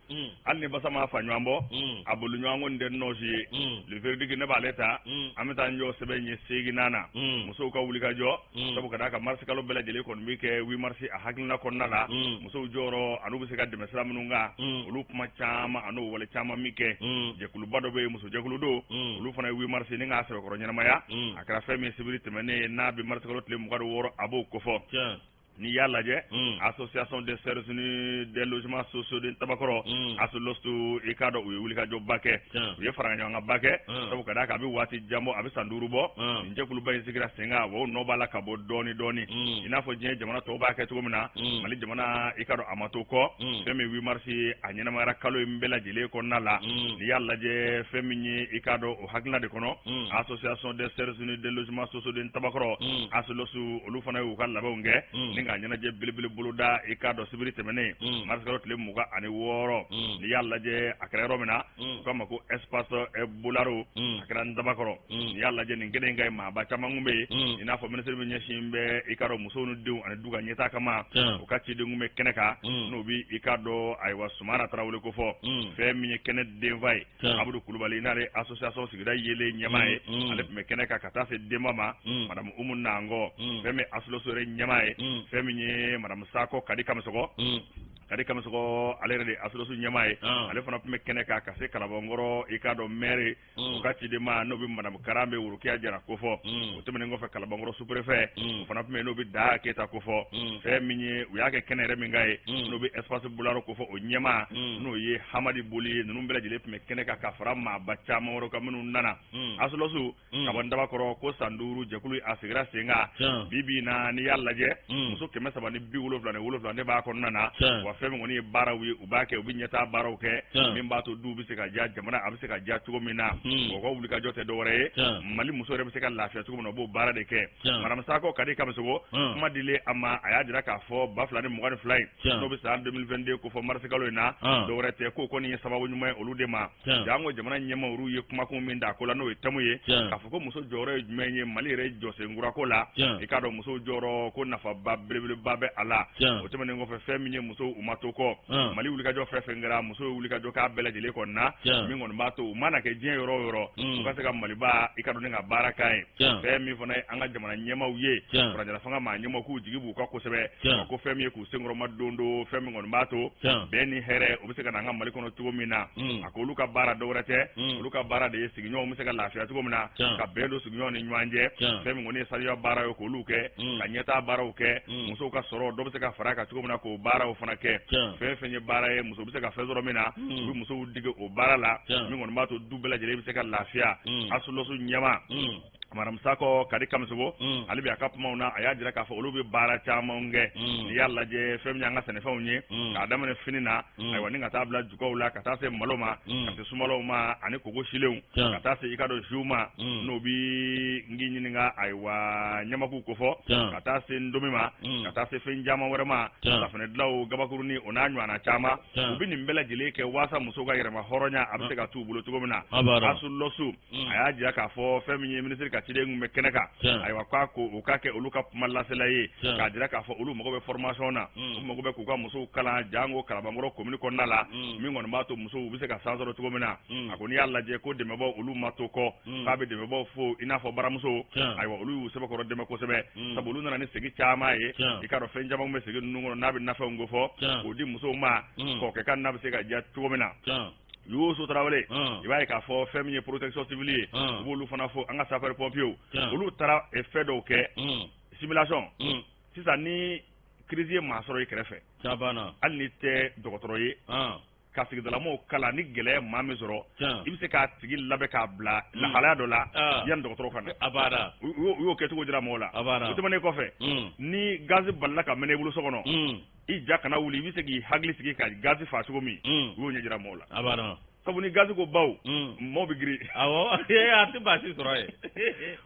hali ni basa ma fa ɲɔgɔn bɔ, a boli ɲɔgɔn ko nin tɛ nɔsi ye. Le Verdict, ne b'ale ta. An bɛ taa n jɔ sɛbɛn ɲɛ 8nan na, musow ka wuli ka jɔ, sabu ka d'a kan mars kalo bɛɛ lajɛlen kɔni bɛ kɛ 8 mars a hakilina kɔnɔna la, musow jɔyɔrɔ an'u bɛ se ka dɛmɛ sira minnu kan, olu kuma caman an'o wale caman min kɛ. Jɛkuluba dɔ bɛ yen, musojɛkulu don, olu fana ye 8 mars ni k'a sɛbɛkɔrɔ ɲɛnamaya. A kɛra fɛn min sibiri tɛmɛnen n'a bɛ mars kalo tile 26, a b'o kofɔ. N'i y'a lajɛ, Association des Sœurs Unies des logements sociaux de Tabakɔrɔ, ASLOST, i k'a dɔn u ye wulikajɔba kɛ, u ye faraɲɔgɔnkanba kɛ, sabu ka d'a kan a bɛ waati jan bɔ, a bɛ san 5 bɔ, nin jɛkuluba in sigira sen kan, wa o nɔ b'a la ka bɔ dɔɔni dɔɔni, i n'a fɔ diɲɛ jamana tɔw b'a kɛ cogo min na. Mali jamana, i k'a dɔn a ma to kɔ. Fɛn min 8 mars a ɲɛnamayara kalo in bɛɛ lajɛlen kɔnɔna la, n'i y'a lajɛ, fɛn min ye i k'a dɔn o hakilina de kɔnɔ, Association des Sœurs Unies des logements sociaux de Tabakɔrɔ, ASLOST, olu fana y'u ka labɛnw kɛ ni ka ɲɛnajɛ belebele boloda, i k'a dɔn sibiri tɛmɛnen mars kalo tile 26. N'i y'a lajɛ, a kɛra yɔrɔ min na, u k'a ma ko Espace Bolaro, a kɛra Ntabakɔrɔ. N'i y'a lajɛ, nin kɛnɛ in ka ɲi, maaba caman kun bɛ yen, i n'a fɔ minisiri min ɲɛsin bɛ i k'a dɔn musow ni denw ani du ka ɲɛtaa kama, u ka ciden kun bɛ kɛnɛ kan, n'o bi i k'a dɔn ayiwa Sumana Tarawele ko fɔ. Fɛn min ye kɛnɛ denfa ye, Abudu Kulubali, n'ale association sigida yelen ɲɛmaa ye, ale tun bɛ kɛnɛ kan, ka taa se denba ma, madame Umu Nangɔ. Fɛn min ASLOST yɛrɛ ɲɛmaa ye, fɛn min ye madame Sakɔ Kadi Kamisɔgɔ, Kadi Kamisɔgɔ, ale yɛrɛ de ASLOST ɲɛmaa ye, ale fana tun bɛ kɛnɛ kan, ka se Kalabankɔrɔ, i k'a dɔn maire, u ka ciden ma, n'o bɛ madame Karambe Worokiya Jara kofɔ. O tɛmɛnen kɔfɛ, Kalabankɔrɔ sous-préfet, o fana tun bɛ yen, n'o bɛ Da Keyita kofɔ. Fɛn min ye u y'a kɛ kɛnɛ yɛrɛ min kan ye, n'o bɛ Espace Bolaro kofɔ, o ɲɛmaa, n'o ye Hamadi Boli ye. Ninnu bɛɛ lajɛlen tun bɛ kɛnɛ kan, ka fara maaba caman wɛrɛw kan minnu nana. ASLOST ka bɔ Ntabakɔrɔ, ko san 5 jɛkulu a sigira sen kan. Bi bi in na, n'i y'a lajɛ, muso 377 de b'a kɔnɔna na wa. fɛn min kɔni ye baaraw ye, u b'a kɛ, u bɛ ɲɛtaa baaraw kɛ min b'a to du bɛ se ka diya, jamana a bɛ se ka diya cogo min na. O ka wulikajɔ tɛ dɔwɛrɛ ye, Mali muso yɛrɛ bɛ se ka lafiya cogo min na, u b'o baara de kɛ. Madame Sakɔ Kadi Kamisogo, kuma dilen a ma, a y'a jira k'a fɔ 2022 in, n'o bɛ san 2022 ko fɔ marisikalo in na, dɔwɛrɛ tɛ, k'o kɔni ye sababu ɲuman ye olu de ma. Janko jamana ɲɛmaaw olu ye kumakun min da ko la, n'o ye thème ye k'a fɔ ko muso jɔyɔrɔ ye jumɛn ye Mali yɛrɛ jɔsenkura ko la. I k'a dɔn musow jɔyɔrɔ ko nafaba belebeleba bɛ a la. O tɛmɛnen kɔfɛ, fɛn min ye musow, u ma to kɔ. Mali wulikajɔ fɛn fɛn kɛra, musow ye wulikajɔ k'a bɛɛ lajɛlen kɔnɔna na, min kɔni b'a to u mana kɛ diɲɛ yɔrɔ o yɔrɔ, u ka se ka Maliba, i ka dɔn, ka baara k'a ye. Fɛn min fana ye an ka jamana ɲɛmaaw ye, furancɛla fanga maa ɲɛmaaw, k'u jigi b'u kan kosɛbɛ, ko fɛn min ye k'u senkɔrɔma don don, fɛn min kɔni b'a to bɛn ni hɛrɛ o bɛ se ka na an ka Mali kɔnɔ cogo min na. A ko olu ka baara dɔwɛrɛ tɛ, olu ka baara de ye sigiɲɔgɔnw bɛ se ka lafiya cogo min na, ka bɛn don sigiɲɔgɔnw ni ɲɔgɔn cɛ. Fɛn min kɔni ye saniya baara ye, k'olu kɛ, ka ɲɛtaa baaraw kɛ, musow ka sɔrɔ dɔ bɛ se ka fara a kan cogo min na, k'o baaraw fana kɛ. Fɛn fɛn ye baara ye, muso bɛ se ka fɛn sɔrɔ min na, u bɛ musow dege o baara la, min kɔni b'a to du bɛɛ lajɛlen bɛ se ka lafiya. Asulɔsu ɲɛmaa Madame Sakɔ Kadi Kamisogo, ale bɛ a ka kumaw na, a y'a jira k'a fɔ olu bɛ baara caman kɛ. N'i y'a lajɛ, fɛn min y'an ka sɛnɛfɛnw ye, k'a daminɛ fini na, ayiwa, ni ka taa bila jukaw la, ka taa se malo ma, ka se sumalaw ma ani koko silenw, ka taa se, i ka dɔn, ziw ma, n'o bi n k'i ɲininka, ayiwa, ɲamaku kofɔ, ka taa se ndomi ma, ka taa se fɛn caman wɛrɛ ma, safunɛ dilanw, gabakurunin, o n'a ɲɔgɔnna caman. U bɛ nin bɛɛ lajɛlen kɛ waasa musow ka yɛrɛma hɔrɔnya a bɛ se ka t'u bolo cogo min na. Asulɔsu, a y'a jira k'a fɔ fɛn min ye minisiri ka ciden kun bɛ kɛnɛ kan, ayiwa, k'a ko o ka kɛ olu ka kuma lasela ye, k'a jira k'a fɔ olu mago bɛ formation na, u mago bɛ k'u ka musow kalan, janko Kalabankɔrɔ commune kɔnɔna la, min kɔni b'a to musow u bɛ se ka san sɔrɔ cogo min na. A ko n'i y'a lajɛ ko dɛmɛbaw, olu ma to kɔ, k'a bɛ dɛmɛbaw fo, i n'a fɔ baramuso, ayiwa, olu y'u sɛbɛkɔrɔ dɛmɛ kosɛbɛ, sabu olu nana ni segi caman ye. I k'a dɔn fɛn caman bɛ segi ninnu kɔnɔ n'a bɛ nafɛnw kofɔ k'o di musow ma, kɔkɛ ka na bɛ se ka diya cogo min na. Yusu Tarawele, i b'a ye k'a fɔ fɛn min ye protection civile ye, u b'olu fana fo, an ka sapeur pompier, olu taara fɛn dɔw kɛ, simulation. Sisan ni crise ye maa sɔrɔ i kɛrɛfɛ, hali n'i tɛ dɔgɔtɔrɔ ye, ka sigidalamɔgɔw kalan, ni gɛlɛya maa min sɔrɔ, i bɛ se k'a tigi labɛn k'a bila lahalaya dɔ la yanni dɔgɔtɔrɔ ka na. U y'o kɛcogo jira mɔgɔw la. O tɛmɛnen kɔfɛ, ni gazi balila ka mɛnɛ i bolo so kɔnɔ, i ja kana wuli, i bɛ se k'i hakili sigi ka gazi faa cogo min, u y'o ɲɛ jira mɔgɔw la. Sabu ni gazi ko baw, maaw bɛ girin. Awɔ, a tɛ baasi sɔrɔ yen.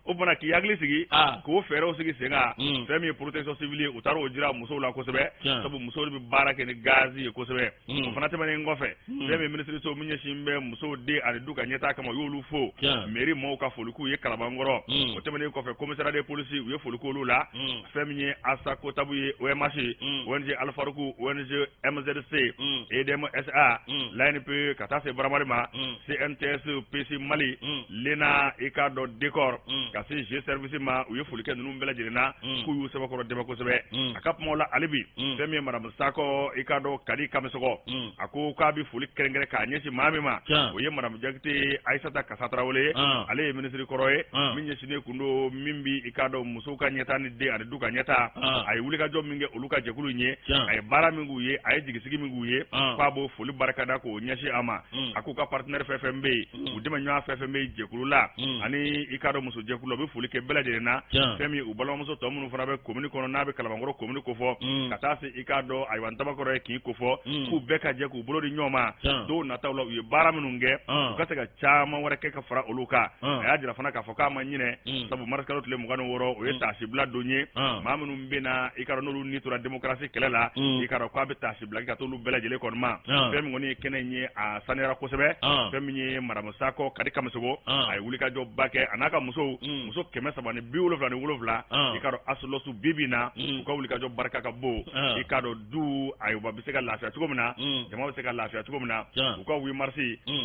O fana k'i hakili sigi k'o fɛɛrɛw sigi sen kan. Fɛn min ye protection civile ye, u taara o jira musow la kosɛbɛ, sabu musow de bɛ baara kɛ ni gazi ye kosɛbɛ. O fana tɛmɛnen kɔfɛ, fɛn min ye minisiriso min ɲɛsin bɛ musow, den ani du ka ɲɛtaa kama, u y'olu fo, mairie maaw ka foli k'u ye Kalabankɔrɔ. O tɛmɛnen kɔfɛ, commissariat de police, u ye foli k'olu la. Fɛn min ye Asa Kotabu ye, OMH, ONG Alfaruku, ONG MZC, EDM SA, l'ANP, ka taa se Baramali ma, CNTS, PC Mali, Lena, i k'a dɔn décor, ka se G service ma, u ye foli kɛ ninnu bɛɛ lajɛlen na, k'u y'u sɛbɛkɔrɔ dɛmɛ kosɛbɛ. A ka kumaw la hali bi, fɛn min ye madame Sakɔ, i k'a dɔn, Kadi Kamisɔgɔ, a ko k'a bɛ foli kɛrɛnkɛrɛn k'a ɲɛsin maa min ma, o ye madame Jakite Ayisata Kasa Tarawele ye. Ale ye minisiri kɔrɔ ye min ɲɛsinnen kun don min bi, i k'a dɔn, musow ka ɲɛtaa ni den ani du ka ɲɛtaa. A ye wulikajɔ min kɛ olu ka jɛkulu in ye, a ye baara min k'u ye, a ye jigisigi min k'u ye, k'a b'o foli barikada k'o ɲɛsin a ma. A k'u ka partenaire fɛn fɛn bɛ yen, u dɛmɛɲɔgɔn fɛn fɛn bɛ yen jɛkulu la ani, i k'a dɔn, muso jɛkulu la, u bɛ foli kɛ bɛɛ lajɛlen na. Fɛn min u balimamuso tɔ minnu fana bɛ commune kɔnɔ, n'a bɛ Kalabankɔrɔ commune kofɔ, ka taa se, i k'a dɔn, ayiwa, Ntabakɔrɔ ye k'i kofɔ, k'u bɛɛ ka jɛ k'u bolo di ɲɔgɔn ma don nataw la, u ye baara minnu kɛ, u ka se ka caman wɛrɛ kɛ ka fara olu kan. A y'a jira fana k'a fɔ k'a ma ɲinɛ, sabu marisikalo tile 26, o ye taasibila don ye. Maa minnu bɛ na, i k'a dɔn, n'olu ni tora démocratie kɛlɛ la, i k'a dɔn k'a bɛ taasibila kɛ ka t'olu bɛɛ lajɛlen kɔni ma. Fɛn min kɔni ye kɛnɛ in ye, a saniyara kosɛbɛ. Fɛn min ye madame Sakɔ Kadi Kamisogo, a ye wulikajɔba kɛ a n'a ka musow, muso 377, i k'a dɔn, asolɔsu bi bi in na, u ka wulikajɔ barika ka bon. I k'a dɔn, du, ayiwa, bɛ se ka lafiya cogo min na, jama bɛ se ka lafiya cogo min na, u ka 8 mars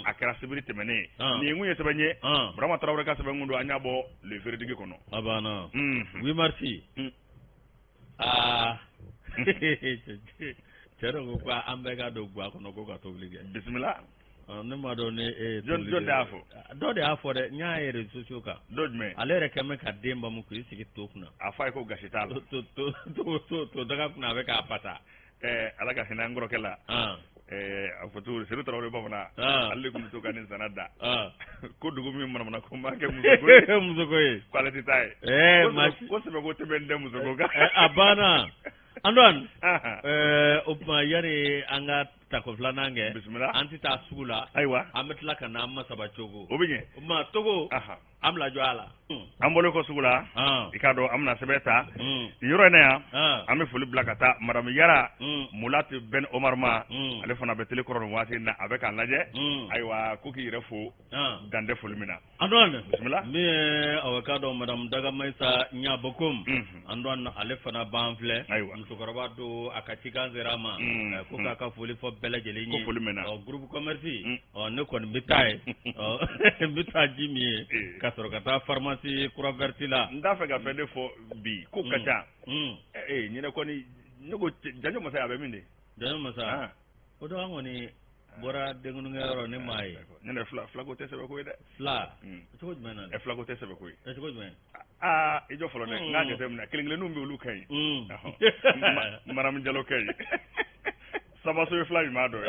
a kɛra sibiri tɛmɛnen. Nin kun ye sɛbɛn ye, Burama Tarawele ka sɛbɛn kun don, an y'a bɔ Le Verdict kɔnɔ. A banna. 8 mars, aa, cɛ dɔ ko an bɛɛ ka don guwa kɔnɔ ko ka tobili kɛ. Bisimila. Ne ma dɔn ne e. Jɔn de y'a fɔ? Dɔ de y'a fɔ dɛ, n y'a ye réseaux sociaux kan. Dɔ jumɛn? Ale yɛrɛ kɛn bɛ ka den bamu k'i sigi to kunna. A fɔ a ye ko gasi t'a la. To to to to to daga kunna, a bɛ k'a fasa. Ala ka hinɛ an kɔrɔkɛ la. A fɔ cogo Sedu Tarawele bamanan. Ale de tun bɛ to ka nin zana da. Ko dugu min manamana ko maa kɛ musoko ye. Musoko ye. K'ale tɛ taa ye. Maa ko sɛbɛ ko tɛmɛ tɛ musoko kan. A banna. Antoine, o tuma yanni an ka tako filanan kɛ, bisimila, an tɛ taa sugu la. Ayiwa, an bɛ tila ka na an masaba cogo. O bɛ ɲɛ. O tuma Togo, an bila jɔ a la. An bɔlen kɔ sugu la, i k'a dɔn an bɛna sɛbɛn ta nin yɔrɔ in na yan. An bɛ foli bila ka taa madame Yara Mulati Ben Omar ma. Ale fana bɛ télé kɔrɔ nin waati in na, a bɛ k'an lajɛ. Ayiwa, ko k'i yɛrɛ fo dan tɛ foli min na. Antoine, bisimila. Min ye aw k'a dɔn madame Dagamayisa Ɲabokom, Antoine, ale fana b'an filɛ. Ayiwa, musokɔrɔba don, a ka cikan sera a ma ko k'a ka foli fɔ bɛɛ lajɛlen ye. Ko foli mɛnna. Ɔ, groupe commerce, ɔ, ne kɔni bɛ taa yen, ɔ, n bɛ taa ji min ye ka sɔrɔ ka taa pharmacie Croix Verte la. N t'a fɛ ka fɛn de fɔ bi, ko ka ca. Ee, ɲinɛ kɔni, ne ko Janjo Masa, a bɛ min de? Janjo Masa, o don an kɔni bɔra denkunkɛyɔrɔ, ne m'a ye. Ne yɛrɛ filako tɛ sɛbɛ ko ye dɛ. Fila cogo jumɛn na? Ɛ, filako tɛ sɛbɛ ko ye. Ɛ, cogo jumɛn? Aa, i jɔ fɔlɔ dɛ, n k'a jateminɛ, kelen kelenninw bɛ, olu ka ɲi. Maramu Jalo ka ɲi, Sabaso ye fila ɲuman dɔ ye.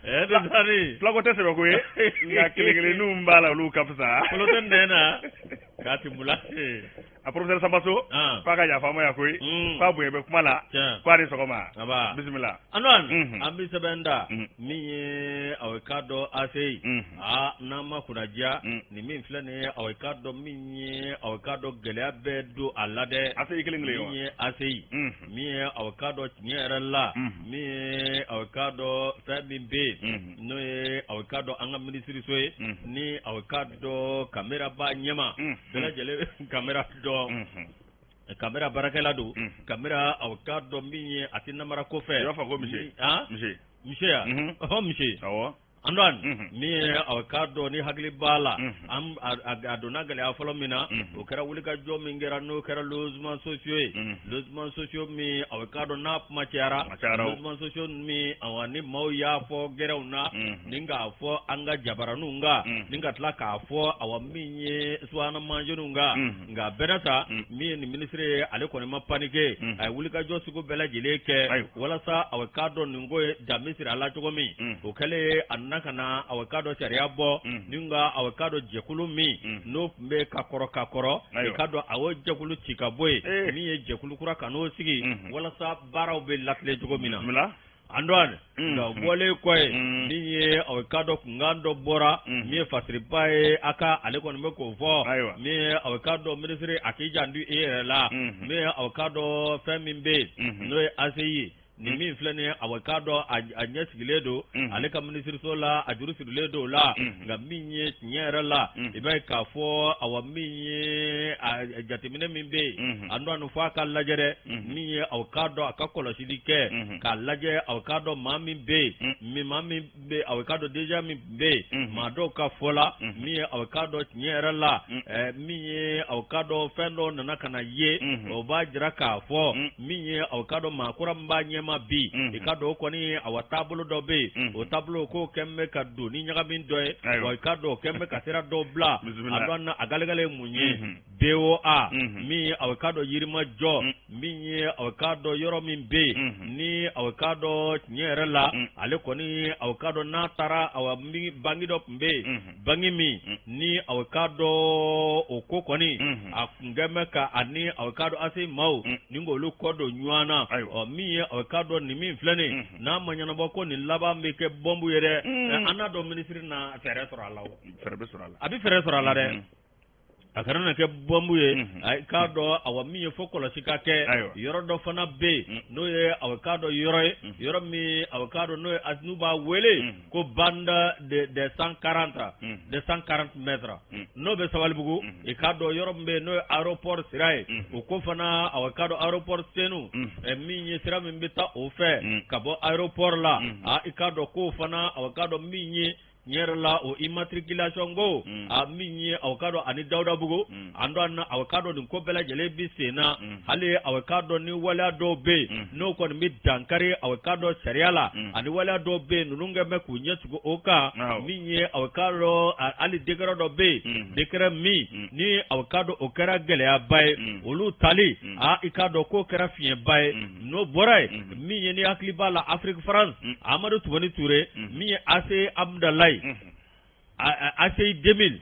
Ɛ, de sari. Filako tɛ sɛbɛ ko ye, nka kelen kelenninw b'a la, olu ka fisa. Kolo tɛ nɛn na k'a ti mula. A professeur Sambaso, k'a ka yafa ma yan koyi, k'a bonya bɛ kuma la, k'a ni sɔgɔma. Aba. Bisimila. Antoine, an bɛ sɛbɛn da min ye aw k'a dɔn ACI, aa, n'an ma kunnadiya nin min filɛ nin ye, aw k'a dɔn min ye, aw k'a dɔn gɛlɛya bɛ don a la dɛ. ACI kelen kelen. Min ye ACI, min ye aw k'a dɔn tiɲɛ yɛrɛ la, min ye aw k'a dɔn fɛn min bɛ yen, n'o ye aw k'a dɔn an ka minisiriso ye, ni aw k'a dɔn Kamera b'a ɲɛma, bɛɛ lajɛlen Kamera dɔn. Kamera baarakɛla don. Kamera, aw k'a dɔn min ye, a tɛ namara ko fɛ. I b'a fɔ ko misi. Misi. Misi ya, ɔhɔn, misi. Awɔ. Antoine, min ye aw k'a dɔn ni hakili b'a la, an a donna gɛlɛya fɔlɔ min na, o kɛra wulikajɔ min kɛra, n'o kɛra logements sociaux ye. Logements sociaux min, aw k'a dɔn n'a kuma cayara, logements sociaux min, awa, ni maaw y'a fɔ gɛrɛnw na, ni k'a fɔ an ka jabaraninw kan, ni ka tila k'a fɔ, awa, min ye subahana mansinw kan. Nka bɛɛ n'a ta, min ye nin minisiri ye, ale kɔni ma paniquer, a ye wulikajɔ sugu bɛɛ lajɛlen kɛ walasa aw k'a dɔn nin ko ye danbe siri a la cogo min. O kɛlen, a nana ka na aw k'a dɔn sariya bɔ, ni ka aw k'a dɔn jɛkulu min n'o tun bɛ ka kɔrɔ ka kɔrɔ, i k'a dɔn a y'o jɛkulu ci ka bɔ yen, min ye jɛkulu kura ka n'o sigi walasa baaraw bɛ latilen cogo min na. Antoine, nka o bɔlen kɔ ye, min ye aw k'a dɔn kunkan dɔ bɔra, min ye fasiriba ye, a ka ale kɔni bɛ k'o fɔ, min ye aw k'a dɔn minisiri, a k'i janto i yɛrɛ la, min ye aw k'a dɔn fɛn min bɛ yen, n'o ye ACI ye. Nin min filɛ nin ye, aw k'a dɔn a ɲɛ sigilen don ale ka minisiriso la, a juru sirilen don o la. Nka min ye tiɲɛ yɛrɛ la, i b'a ye k'a fɔ, awa, min ye a jateminɛ min bɛ yen, a dɔn fɔ a ka lajɛ dɛ, min ye aw k'a dɔn a ka kɔlɔsili kɛ k'a lajɛ, aw k'a dɔn maa min bɛ yen, min maa min bɛ, aw k'a dɔn déjà min bɛ yen, maa dɔw ka fɔ la, min ye aw k'a dɔn tiɲɛ yɛrɛ la, min ye aw k'a dɔn fɛn dɔw nana ka na ye, o b'a jira k'a fɔ min ye aw k'a dɔn maa kura min b'a ɲɛma bi, i k'a dɔn o kɔni, awa, taabolo dɔ bɛ yen, o taabolo k'o kɛn bɛ ka don ni ɲagami dɔ ye, wa i k'a dɔn o kɛn bɛ ka sira dɔw bila. A dɔn a galegale ye mun ye? BOA, min ye aw k'a dɔn Yirimajɔ, min ye aw k'a dɔn yɔrɔ min bɛ yen, ni aw k'a dɔn tiɲɛ yɛrɛ la, ale kɔni, aw k'a dɔn n'a taara, awa, banque dɔ tun bɛ yen, banque min ni aw k'a dɔn o ko kɔni a kun kɛn bɛ ka ani aw k'a dɔn ACI maaw ni k'olu kɔ don ɲɔgɔn na. Ɔ, min ye aw k'a dɔn nin min filɛ nin, n'a ma ɲɛnabɔ ko nin laban bɛ kɛ bɔnbu ye dɛ. An n'a dɔn minisiri na fɛɛrɛ sɔrɔ a la o. Fɛɛrɛ bɛ sɔrɔ a la. A bɛ fɛɛrɛ sɔrɔ a la dɛ, a kana na kɛ bɔnbu ye. A k'a dɔn, awa, min ye fo kɔlɔsi ka kɛ. Yɔrɔ dɔ fana bɛ yen, n'o ye aw k'a dɔn yɔrɔ ye, yɔrɔ min aw k'a dɔn n'o ye n'u b'a wele ko bande de 140, de 140 mètres, n'o bɛ Sabalibugu. I k'a dɔn yɔrɔ min bɛ yen, n'o ye aéroport sira ye, o ko fana, aw k'a dɔn aéroport senu, min ye sira min bɛ taa o fɛ ka bɔ aéroport la, a i k'a dɔn k'o fana, aw k'a dɔn min ye tiɲɛ yɛrɛ la, o immatriculation ko, a min ye aw k'a dɔn ani Dawudabugu, an dɔn aw k'a dɔn nin ko bɛɛ lajɛlen bi sen na hali. Aw k'a dɔn ni waleya dɔw bɛ yen, n'o kɔni bɛ dankari aw k'a dɔn sariya la, ani waleya dɔw bɛ yen, ninnu kɛ bɛ k'u ɲɛ tugu o kan. Min ye aw k'a dɔn hali décret dɔ bɛ yen, décret min ni aw k'a dɔn o kɛra gɛlɛyaba ye, olu tali, a i k'a dɔn k'o kɛra fiɲɛba ye. N'o bɔra yen, min ye ni hakili b'a la, Afrique France, Amadu Tumani Ture, min ye ACI Amudalayi, ACI 2000.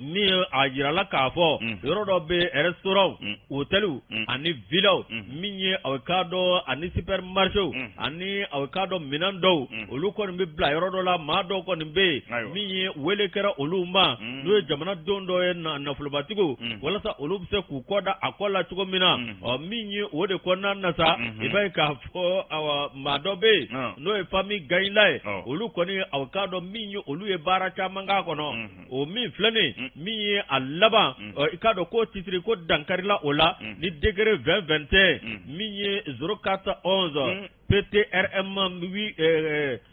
Min ye a jirala k'a fɔ yɔrɔ dɔ bɛ restaurant, hôtels ani villaw, min ye aw k'a dɔn ani supermarché ani aw k'a dɔn minɛn dɔw, olu kɔni bɛ bila yɔrɔ dɔ la. Maa dɔw kɔni bɛ yen min ye wele kɛra olu ma, n'o ye jamanadenw dɔ ye, nafolobatigiw, walasa olu bɛ se k'u kɔ da a kɔ la cogo min na. Ɔ, min ye o de kɔnɔna na sa, i b'a ye k'a fɔ awa maa dɔ bɛ yen, n'o ye famille Gayila ye. Olu kɔni, aw k'a dɔn min ye olu ye baara caman k'a kɔnɔ. O min filɛ nin, min ye a laban, i k'a dɔn ko titre ko dankarila o la ni décret 2021 min ye 04 11 PTRM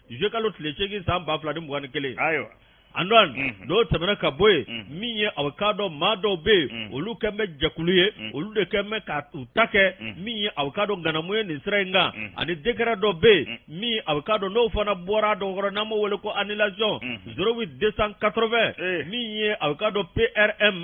juillet kalo tile 8 san 2021. Antoine, n'o tɛmɛna ka bɔ yen, min ye aw k'a dɔn maa dɔw bɛ yen, olu kɛn bɛ jɛkulu ye, olu de kɛn bɛ ka u ta kɛ min ye aw k'a dɔn ŋanamu ye nin sira in kan. Ani décret dɔ bɛ yen min aw k'a dɔn n'o fana bɔra dɔw kɔrɔ, n'an b'o wele ko annulation 08 280, min ye aw k'a dɔn PRM,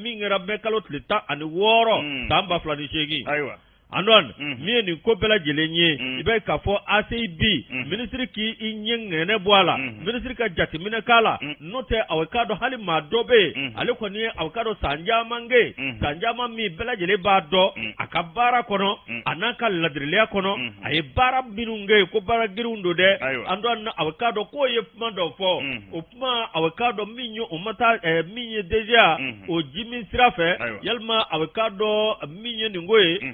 min kɛra mai kalo tile 16 san 2008. Antoine, min ye nin ko bɛɛ lajɛlen ye, i b'a ye k'a fɔ ACI bi minisiri k'i ɲɛ ŋɛnɛ bɔ a la, minisiri ka jateminɛ k'a la. N'o tɛ, aw k'a dɔn hali maa dɔ bɛ yen, ale kɔni ye aw k'a dɔn san caman kɛ, san caman min bɛɛ lajɛlen b'a dɔn a ka baara kɔnɔ, a n'a ka ladiriya kɔnɔ, a ye baara minnu kɛ, ko baara girinw don dɛ. Antoine, aw k'a dɔn k'o ye kuma dɔ fɔ, o kuma, aw k'a dɔn min ye o ma taa min ye DGA o ji min sira fɛ, yalima aw k'a dɔn min ye nin ko ye,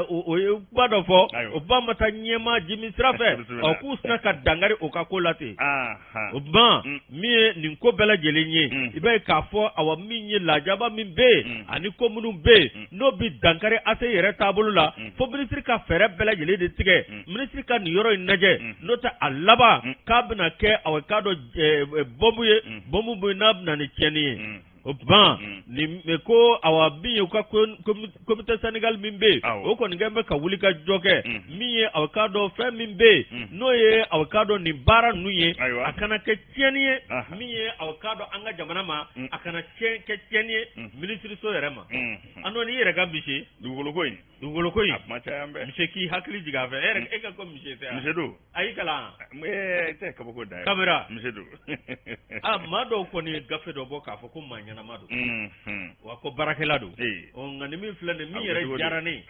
o ye kuma dɔ fɔ, o kuma ma taa ɲɛma ji min sira fɛ. Ɔ, k'u sina ka dankari o ka ko la ten. O tuma, min ye nin ko bɛɛ lajɛlen ye, i b'a ye k'a fɔ awa min ye lajaba min bɛ yen ani ko minnu bɛ yen n'o bɛ dankari ACI yɛrɛ taabolo la, fo minisiri ka fɛɛrɛ bɛɛ lajɛlen de tigɛ, minisiri ka nin yɔrɔ in lajɛ. N'o tɛ, a laban k'a bɛna kɛ awa k'a dɔn bɔnbu ye, bɔnbu bɛ n'a bɛna ni tiɲɛni ye. O tuma, nin ko awa min ye u ka comité syndical min bɛ yen, o kɔni kɛlen bɛ ka wuli ka jɔ kɛ min ye aw k'a dɔn fɛn min bɛ yen, n'o ye aw k'a dɔn nin baara ninnu ye, a kana kɛ tiɲɛni ye min ye aw k'a dɔn an ka jamana ma, a kana kɛ tiɲɛni ye minisiriso yɛrɛ ma. An dɔn n'i yɛrɛ ka misi dugukolo ko in dugukolo ko in a kuma caya bɛɛ. Misi k'i hakili jigin a fɛ, e yɛrɛ e ka ko misi tɛ. Misi don. A y'i kalan. Ee, tɛ kabako da ye. Kamera. Misi don. A maa dɔw kɔni ye gafe dɔ bɔ k'a fɔ ko maa ɲɛnama don, wa ko baarakɛla don. Ɔ, nka ni min filɛ nin, min yɛrɛ diyara ne ye,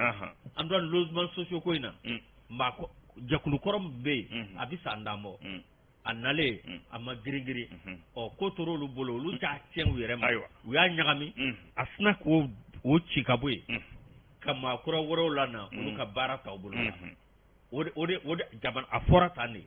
an dɔn logement sociaux ko in na, maa jɛkulu kɔrɔ min bɛ yen, a bɛ san tan bɔ, a nalen a ma girin girin. Ɔ, ko tora olu bolo, olu t'a tiɲɛ u yɛrɛ ma, u y'a ɲagami. A sina k'o o ci ka bɔ yen ka maa kura wɛrɛw la na, olu ka baara t'aw bolo la. O de jamana a fɔra tan de,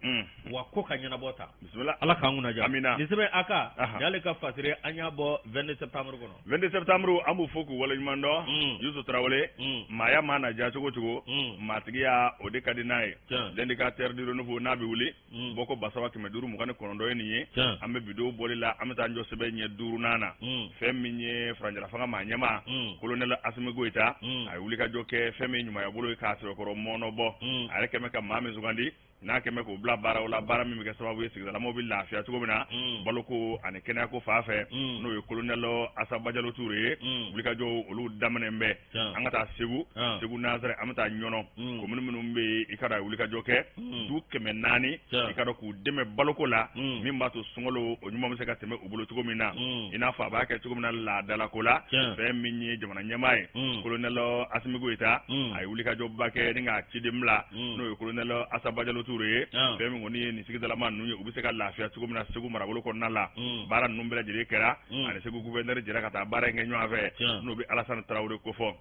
wa ko ka ɲɛnabɔ tan. Bisimila. Ala k'an kunna diya. Amina. Nin sɛbɛn a ka y'ale ka fasiri, an y'a bɔ 22 septembre kɔnɔ. 22 septembre, an b'u fo k'u waleɲuman dɔn. Yusu Tarawele, maaya maa na diya cogo cogo, maatigiya o de ka di n'a ye. L'indicateur du renouveau n'a bɛ wuli, bɔko 3529 ye nin ye. An bɛ vidéo bɔli la, an bɛ taa jɔ sɛbɛn ɲɛ duurunan na. Fɛn min ye furancɛla fanga maa ɲɛmaa, colonel Asimi Goyita, a ye wulikajɔ kɛ fɛn min ɲumanya bolo ye k'a sɛbɛkɔrɔ mɔnɔ bɔ. A yɛrɛ kɛmɛ ka maa min sugandi n'a kɛmɛ k'o bila baaraw la, baara min bɛ kɛ sababu ye sigidalamaw bɛ lafiya cogo min na, baloko ani kɛnɛyako fan fɛ, n'o ye colonel Asa Bajalo Ture ye. Wulikajɔw olu daminɛ bɛ. An ka taa Segu, Segu Nazarɛ, an bɛ taa Ɲɔnɔ, komini minnu bɛ yen, i ka dɔn a ye wulikajɔ kɛ du 400, i ka dɔn k'u dɛmɛ baloko la, min b'a to sunkalo o ɲuman bɛ se ka tɛmɛ u bolo cogo min na, i n'a fɔ a b'a kɛ cogo min na laadalako la. Fɛn min ye jamana ɲɛmaa ye, colonel Asimi Goyita, a ye wulikajɔba kɛ ni k'a ciden bila, n'o ye colonel Asa Bajalo Ture ye. Fɛn min kɔni ye nin sigidalama ninnu ye, u bɛ se ka lafiya cogo min na Segu marabolo kɔnɔna la, baara ninnu bɛɛ lajɛlen kɛra ani Segu gouverneur jɛra ka taa baara in kɛ ɲɔgɔn fɛ, n'o bɛ Alasani Tarawele kofɔ.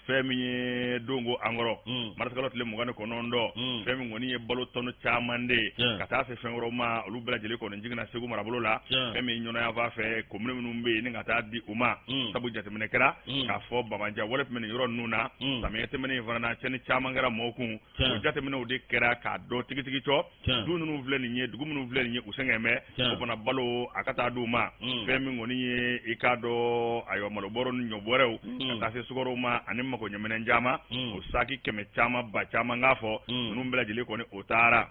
Fɛn min ye donko an kɔrɔ, marisikalo tile 29, fɛn min kɔni ye balo tɔni caman de ye ka taa se fɛn wɛrɛw ma, olu bɛɛ lajɛlen kɔni jiginna Segu marabolo la, fɛn min ɲɔnɔ fan fɛ, komini minnu bɛ yen ni ka taa di u ma. Sabu jateminɛ kɛra k'a fɔ bamajan wale tun bɛ nin yɔrɔ ninnu na samiyɛ tɛmɛnen in fana na, tiɲɛni caman kɛra mɔgɔw kun. O jateminɛw de kɛra k'a dɔn tigitigi cɔ, du ninnu filɛ nin ye, dugu minnu filɛ nin ye, u sɛgɛn bɛ o fana, balo a ka taa di u ma. Fɛn min kɔni ye, i k'a dɔn, ayiwa, malobɔrɔ ni ɲɔbɔrɛw ka taa se sukaro ma ani magoɲɛminɛn caman, o saki kɛmɛ caman ba caman k'a fɔ, ninnu bɛɛ lajɛlen kɔni o taara.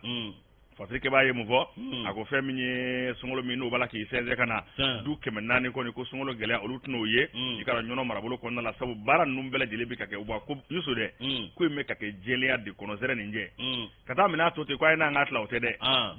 Fasirikɛbaa ye mun fɔ? A ko fɛn min ye sunkalo min n'o b'a la k'i sɛnsɛn ka na, du 400 kɔni ko sunkalo gɛlɛya olu tɛn'o ye, i ka dɔn, Ɲɔnɔ marabolo kɔnɔna la, sabu baara ninnu bɛɛ lajɛlen bɛ ka kɛ. Wa ko Yusu dɛ, ko in bɛ ka kɛ jɛlenya de kɔnɔ, sɛrɛ nin jɛ ka taa minɛ a to ten ko a ye n'an ka tila, o tɛ dɛ.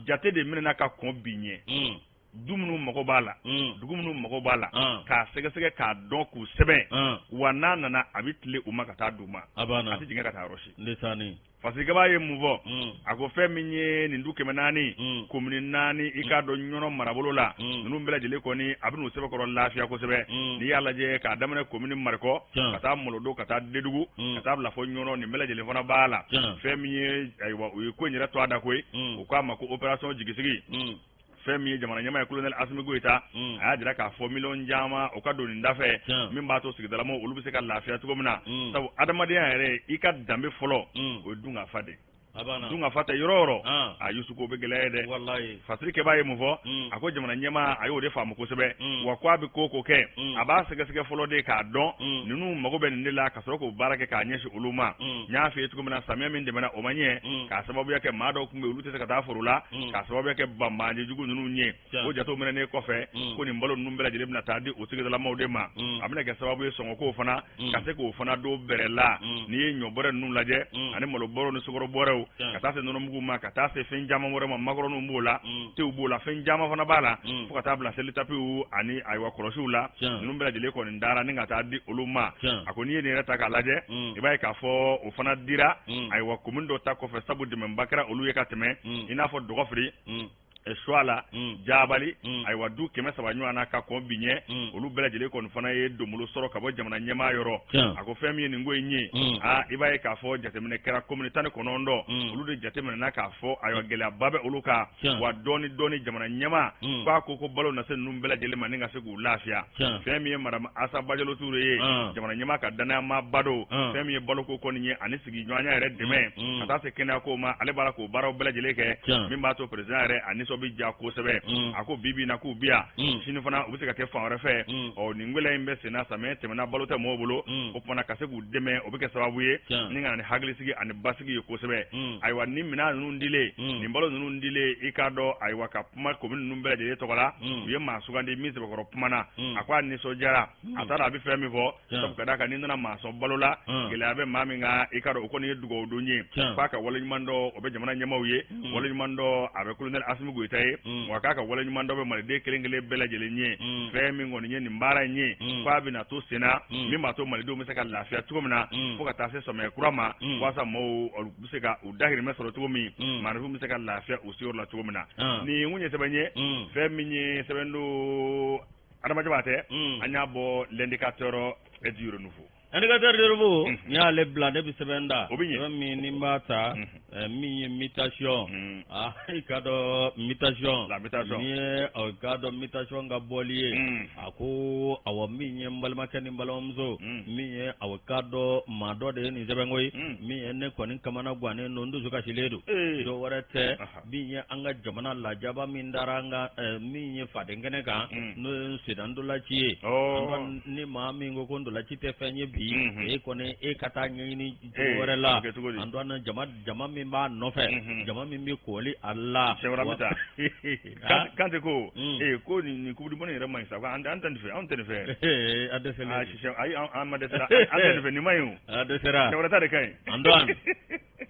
Jate de minɛna ka kɔn bi ɲɛ. Du minnu mago b'a la, dugu minnu mago b'a la, k'a sɛgɛsɛgɛ k'a dɔn k'u sɛbɛn, wa n'a nana a bɛ tile u ma ka taa d'u ma, a tɛ jigin ka taa yɔrɔ si. Fasirikɛba ye mun fɔ? A ko fɛn min ye nin du 400, komini 4, i k'a dɔn Ɲɔnɔ marabolo la, ninnu bɛɛ lajɛlen kɔni a bɛ n'u sɛbɛkɔrɔ lafiya kosɛbɛ. N'i y'a lajɛ k'a daminɛ komini Marikɔ ka taa Molodo ka taa Dedugu ka taa bila fɔ Ɲɔnɔ, nin bɛɛ lajɛlen fana b'a la. Fɛn min ye, ayiwa, u ye ko in yɛrɛ to a da koyi, u k'a ma ko opération jigisigi. Fɛn min ye jamana ɲɛmaa ye, colonel Asimi Goyita, a y'a jira k'a fɔ miliyɔn caman o ka don nin dafɛ, min b'a to sigidalamaw olu bɛ se ka lafiya cogo min na, sabu adamadenya yɛrɛ, i ka danbe fɔlɔ, o ye dun ka fa de. Dun ka fa tɛ yɔrɔ o yɔrɔ, a Yusu, ko bɛ gɛlɛya ye dɛ. Fasirikɛba ye mun fɔ? A ko jamana ɲɛmaa, a y'o de faamu kosɛbɛ, wa ko a bɛ ko o ko kɛ, a b'a sɛgɛsɛgɛ fɔlɔ de k'a dɔn ninnu mago bɛ nin de la, ka sɔrɔ k'o baara kɛ k'a ɲɛsin olu ma. N y'a f'i ye cogo min na, samiya min tɛmɛna, o ma ɲɛ k'a sababuya kɛ maa dɔw tun bɛ yen, olu tɛ se ka taa foro la, k'a sababuya kɛ banbaanci jugu ninnu ye. O jatew minɛnen kɔfɛ, ko nin balo ninnu bɛɛ lajɛlen bɛna taa di o sigidalamaw de ma. A bɛna kɛ sababu ye sɔngɔkow fana ka se k'o fana don bɛrɛ la. N'i ye ɲɔ bɔrɛ ninnu lajɛ ani malo bɔrɛw ni sukaro bɔrɛw, ka taa se nɔnɔmugu ma, ka taa se fɛn caman wɛrɛ ma, makɔrɔniw b'o la, tew b'o la, fɛn caman fana b'a la, fo ka taa bila selitapiw ani ayiwa kɔlɔsiw la, ninnu bɛɛ lajɛlen kɔni dara ni ka taa di olu ma. A ko n'i ye nin yɛrɛ ta k'a lajɛ, i b'a ye k'a fɔ o fana dira, ayiwa, commune dɔ ta kɔfɛ, sabu dɛmɛba kɛra olu ye ka tɛmɛ, i n'a fɔ Dɔgɔfiri, Suala, Jabali, ayiwa, du 300 ɲɔgɔn na ka kɔn bi ɲɛ, olu bɛɛ lajɛlen kɔni fana ye donbolo sɔrɔ ka bɔ jamana ɲɛmaa yɔrɔ. A ko fɛn min ye nin ko in ye, aa, i b'a ye k'a fɔ jateminɛ kɛra commune 19, olu de jateminɛna k'a fɔ ayiwa gɛlɛyaba bɛ olu kan, wa dɔɔni dɔɔni jamana ɲɛmaa k'a ko ko balo na se ninnu bɛɛ lajɛlen ma ni ka se k'u lafiya. Fɛn min ye madame Asa Bajalo Ture ye, jamana ɲɛmaa ka danayamaaba don, fɛn min ye baloko kɔni ye ani sigiɲɔgɔnya yɛrɛ dɛmɛ ka taa se kɛnɛyako ma, ale b'a la k'o baaraw bɛɛ lajɛlen kɛ, min b'a to président yɛrɛ a nisɔn bɛ diya kosɛbɛ. A ko bi bi in na k'u bi yan, sini fana u bɛ se ka kɛ fan wɛrɛ fɛ. Ɔ nin gɛlɛya in bɛ sen na, samiyɛ tɛmɛna, balo tɛ mɔgɔw bolo, o tuma ka se k'u dɛmɛ, o bɛ kɛ sababu ye ni ka na ni hakilisigi ani basigi ye kosɛbɛ. Ayiwa, ni minɛn ninnu dilen, nin balo ninnu dilen, i k'a dɔn, ayiwa, ka kuma commune ninnu bɛɛ lajɛlen tɔgɔ la, u ye maa sugandi min sɛbɛkɔrɔ kumana. A ko a nisɔndiyara, a taara a bɛ fɛn min fɔ, sabu ka d'a kan n'i nana maa sɔn balo la, gɛlɛya bɛ maa min kan, i k'a dɔn o kɔni ye dugawu don ye. K'a ka waleɲuman dɔn, o bɛ jamana ɲɛmaaw ye, waleɲuman dɔn a bɛ colonel Asimi Goyita ye, wa k'a ka waleɲuman dɔn bɛ maliden kelen kelen bɛɛ lajɛlen ye. Fɛn min kɔni ye nin baara in ye, k'a bɛna to senna, min b'a to malidenw bɛ se ka lafiya cogo min na fo ka taa se samiyɛ kura ma, walasa maaw bɛ se ka u dahirimɛ sɔrɔ cogo min, maaninfinw bɛ se ka lafiya u sigiyɔrɔ la cogo min na. Nin kun ye sɛbɛn ye, fɛn min ye sɛbɛn don, Adama Jabatɛ, an y'a bɔ L'Indicateur du Renouveau. Indicateur du Renouveau, n y'ale bila, ne bɛ sɛbɛn da. O bɛ ɲɛ. Sɛbɛn min ni n b'a ta, min ye mutation, ah, i k'a dɔn mutation. La mutation. Ni ye i k'a dɔn mutation ka bɔli ye. A ko awɔ, min ye n balimakɛ ni n balimamuso, min ye awɔ, k'a dɔn maa dɔ de ye nin sɛbɛn ko ye, min ye ne kɔni kamana gannen don, n dusu kasilen don. Dɔ wɛrɛ tɛ, min ye an ka jamana lajaba min dara an ka min ye faden kɛnɛ kan, n'o ye senna ntolaci ye. Ni maa min ko ko ntolaci tɛ fɛn ye bi, e kɔni e ka taa ɲɛɲini cogo wɛrɛ la. An dɔn jama jama min b'a nɔfɛ, jama min bɛ kɔli a la. Kante ko ee ko nin coupe du monde yɛrɛ man ɲi sa, an tɛ nin fɛ, anw tɛ nin fɛ. A dɛsɛlen. Ayi, an ma dɛsɛ, an tɛ nin fɛ, nin man ɲi o. A dɛsɛra. Cɛ wɛrɛ ta de ka ɲi. Antoine,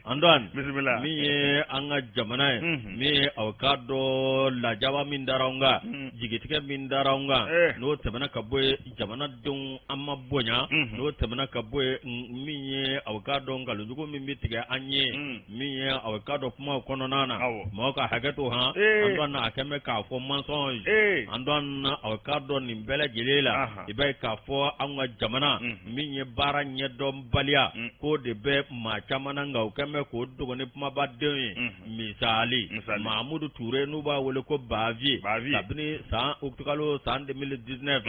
Antoine, bisimila. Min ye an ka jamana ye, min ye aw k'a dɔn lajaba min dara an kan, jigitigɛ min dara an kan, n'o tɛmɛna ka bɔ yen, jamanadenw an ma bonya, n'o tɛmɛna ka bɔ yen, min ye aw k'a dɔn nkalonjugu min bɛ tigɛ an ye, min ye aw k'a dɔn kumaw kɔnɔna na, maaw ka hakɛ to han, Antoine, a kɛn bɛ k'a fɔ mensonge, Antoine, aw k'a dɔn nin bɛɛ lajɛlen la, i b'a ye k'a fɔ an ka jamana min ye baara ɲɛdɔnbaliya, k'o de bɛ maa caman na, nka u kɛn bɛ k'o dogo ni kumabadenw ye. Misali, Mahamudu Ture, n'u b'a wele ko Baviye, kabini san utikalo san 2019,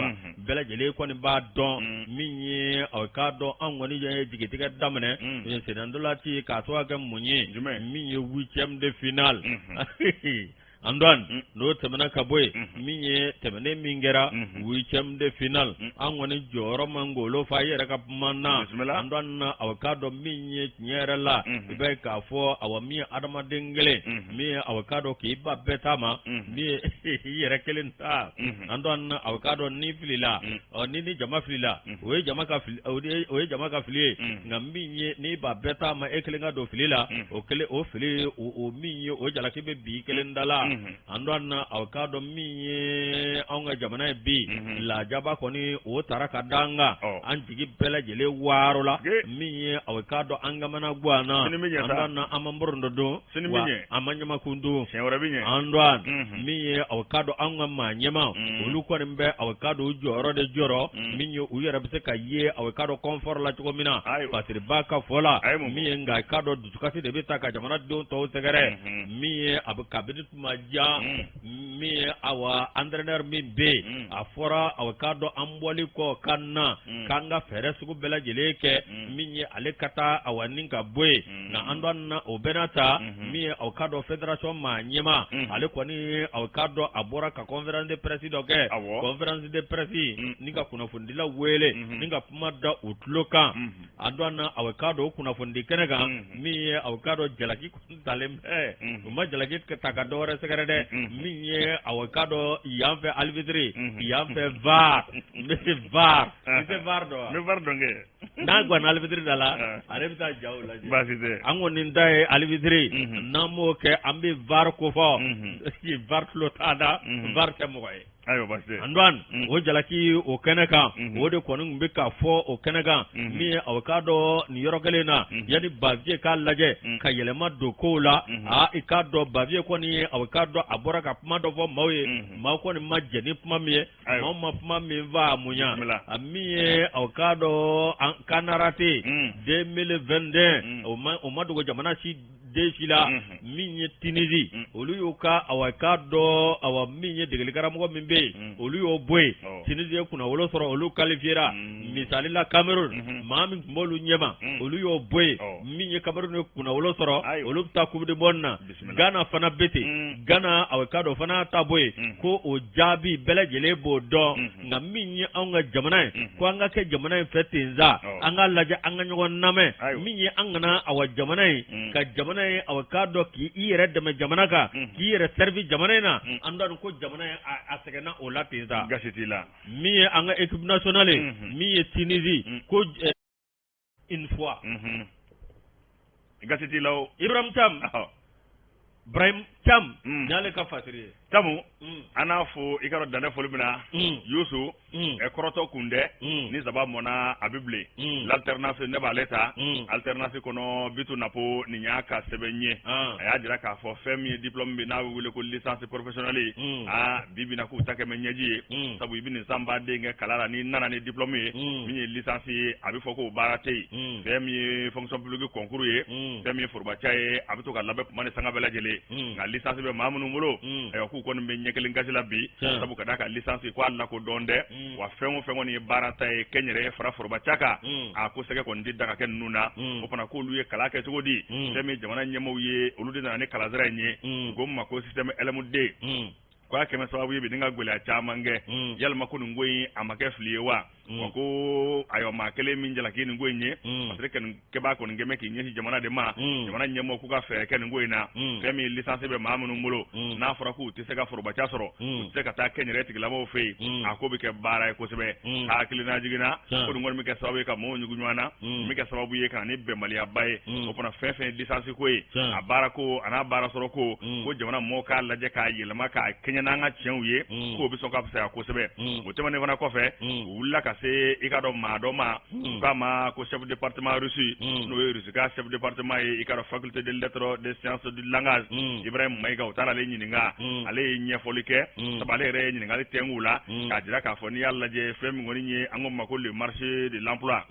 bɛɛ lajɛlen kɔni b'a dɔn min ye aw k'a dɔn an kɔni ye jigitigɛ daminɛ sennantolaci k'a sababu kɛ mun ye, min ye huitième de finale. Antoine, n'o tɛmɛna ka bɔ yen, min ye tɛmɛnen min kɛra huitième de finale, an kɔni jɔyɔrɔ ma ngolo fa i yɛrɛ ka kuma na. Antoine, aw k'a dɔn min ye tiɲɛ yɛrɛ la, i b'a ye k'a fɔ awa min ye adamaden kelen min ye aw k'a dɔn k'i ba bɛɛ ta ma, min ye i yɛrɛ kelen ta. Antoine, aw k'a dɔn ni filila, ɔ ni jama filila, o ye jama ka fili, o ye jama ka fili ye. Nka min ye n'i ba bɛɛ ta ma, e kelen ka don fili la, o kelen o fili o min ye o jalaki bɛ bi kelen da la. An dɔ na aw k'a dɔn min ye anw ka jamana ye bi, lajaba kɔni o taara ka da an kan, an jigi bɛɛ lajɛlen waaro la. Min ye aw k'a dɔn an kamana ganna, an dɔ na an ma nbɔrɔntɔ dun, wa an ma ɲamakun dun. An dɔ min ye aw k'a dɔn anw ka maa ɲɛmaa, olu kɔni bɛ aw k'a dɔn u jɔyɔrɔ de jɔrɔ, min ye u yɛrɛ bɛ se ka ye aw k'a dɔn confort la cogo min na, Fasiriba ka fɔ la. Min ye nka i k'a dɔn dusukasi de bɛ taa ka jamanadenw tɔw sɛgɛrɛ. Min ye a bɛ kabini tuma jan, min ye awa entraîneur min bɛ yen, a fɔra aw k'a dɔn an bɔli kɔ ka na k'an ka fɛɛrɛ sugu bɛɛ lajɛlen kɛ, min ye ale ka taa awa ni ka bɔ yen. Nka an dɔ na o bɛɛ n'a ta, min ye aw k'a dɔn fédération maa ɲɛmaa, ale kɔni aw k'a dɔn a bɔra ka conférence de presse dɔ kɛ, conférence de presse ni ka kunnafonidilaw wele ni ka kuma da u tulo kan. An dɔ na aw k'a dɔn o kunnafonidi kɛnɛ kan, min ye aw k'a dɔn jalaki talen bɛ, u ma jalaki ta ka dɔwɛrɛ sɛgɛrɛ dɛ. Min ye aw k'a dɔn yan fɛ arbitre, yan fɛ VAR, n bɛ se VAR, i tɛ VAR dɔn wa? N bɛ VAR dɔn kɛ. N'a ganna arbitre da la, ale bɛ taa jaw lajɛ. Baasi tɛ. An kɔni ta ye arbitre, n'an m'o kɛ an bɛ VAR kofɔ. VAR tulo t'an na, VAR tɛ mɔgɔ ye. Ayiwa, baasi tɛ. Antoine, o jalaki o kɛnɛ kan, o de kɔni tun bɛ ka fɔ o kɛnɛ kan. Min ye aw k'a dɔn nin yɔrɔ kelen na, yanni Bavieux k'a lajɛ ka yɛlɛma don kow la, aa i k'a dɔn Bavieux kɔni aw k'a dɔn a bɔra ka kuma dɔ fɔ maaw ye, maaw kɔni ma jɛn ni kuma min ye, maaw ma kuma min faamuya. A min ye aw k'a dɔn CAN raté 2021, o ma dogo jamana si den si la. Min ye Tunisie, olu y'u ka awa k'a dɔn awa min ye degelikaramɔgɔ min bɛ yen, olu y'o bɔ yen. Tunisie ye kunnawolo sɔrɔ, olu qualifiera. Misali la, Cameroun, maa min tun b'olu ɲɛma, olu y'o bɔ yen. Min ye Cameroun ye kunnawolo sɔrɔ, olu bɛ taa coupe du monde na. Ghana fana bɛ ten, Ghana awa k'a dɔn fana ta bɔ yen, ko o jaabi bɛɛ lajɛlen b'o dɔn. Nka min ye anw ka jamana ye, ko an ka kɛ jamana in fɛ ten sa, an k'a lajɛ an ka ɲɔgɔn lamɛn. Min ye an kana awa jamana in ka jamana ye awa k'a dɔn k'i yɛrɛ dɛmɛ jamana kan, k'i yɛrɛ servi jamana in na. An dɔn ko jamana in a sɛgɛnna o la ten sa. Gasi t'i la. Min ye an ka équipe nationale ye, min ye Tunisie, ko une fois. Gasi t'i la o. Ibrahim Thiam, Ibrahim Thiam, nin y'ale ka fasiri ye. Tamu, an n'a fo i ka dɔn danɛ foli min na, Yusu kɔrɔtɔ kun dɛ, ni zaba mɔnna a bɛ bilen. L'alternance, ne b'ale ta alternance kɔnɔ. Bitu Napo, nin y'a ka sɛbɛn ye. A y'a jira k'a fɔ fɛn min ye diplôme bɛ n'a bɛ wele ko licence professionnelle ye, aa bi bi na k'u ta kɛ mɛ ɲɛji ye, sabu i bɛ nin san baden kɛ kalan la, n'i nana ni diplôme ye min ye licence ye, a bɛ fɔ k'o baara tɛ yen. Fɛn min ye fonction publique concours ye, fɛn min ye forobaca ye, a bɛ to ka labɛn kuma ni sanga bɛɛ lajɛlen. Nka licence bɛ maa minnu bolo, ayiwa, k'u kɔni bɛ ɲɛ kelen gasi la bi, sabu ka d'a kan licence ko a lakodɔn dɛ. Wa fɛn o fɛn kɔni ye baara ta ye kɛnyɛrɛye fara forobaca kan, a ko sɛgɛ kɔni tɛ da ka kɛ ninnu na. O fana k'olu ye kalan kɛ cogo di? Fɛn min jamana ɲɛmaaw ye, olu de nana ni kalansira in ye, u ko min ma ko système LMD, ko a kɛmɛ sababu ye bi ni ka gɛlɛya caman kɛ. Yalima ko nin ko in a ma kɛ fili ye wa? Wa ko ayiwa, maa kelen min jalaki nin ko in ye, parce que nin kɛbaa kɔni kɛmɛ k'i ɲɛsin jamana de ma. Jamana ɲɛmɔgɔ k'u ka fɛɛrɛ kɛ nin ko in na. Fɛn min ye licence bɛ maa minnu bolo, n'a fɔra k'u tɛ se ka forobaca sɔrɔ, u tɛ se ka taa kɛnyɛrɛye tigilamɔgɔw fɛ yen, a ko bɛ kɛ baara ye kosɛbɛ. Hakilina jiginna ko nin kɔni bɛ kɛ sababu ye ka mɔgɔw ɲugu ɲɔgɔn na, bɛ kɛ sababu ye ka na ni bɛnbaliyaba ye. O fana fɛn fɛn ye licence ko ye, a baara ko a n'a baara sɔrɔ ko, ko jamana mɔgɔw k'a lajɛ k'a yɛlɛma k'a kɛɲɛ n'an ka tiɲɛw ye, k'o bɛ sɔn ka fisaya kosɛbɛ. O tɛmɛnen fana kɔfɛ, u wulila ka se i ka dɔn maa dɔ ma, u k'a ma ko chef département russe, n'o ye Russie ka chef département ye, i ka dɔn faculté de lettres de sciences du langage, Ibrahim Mayiga. U taara ale ɲininka, ale ye ɲɛfɔli kɛ, sabu ale yɛrɛ ye ɲininkali tɛnku la k'a jira k'a fɔ n'i y'a lajɛ, fɛn min kɔni ye an ko ma ko le marché de l'emploi,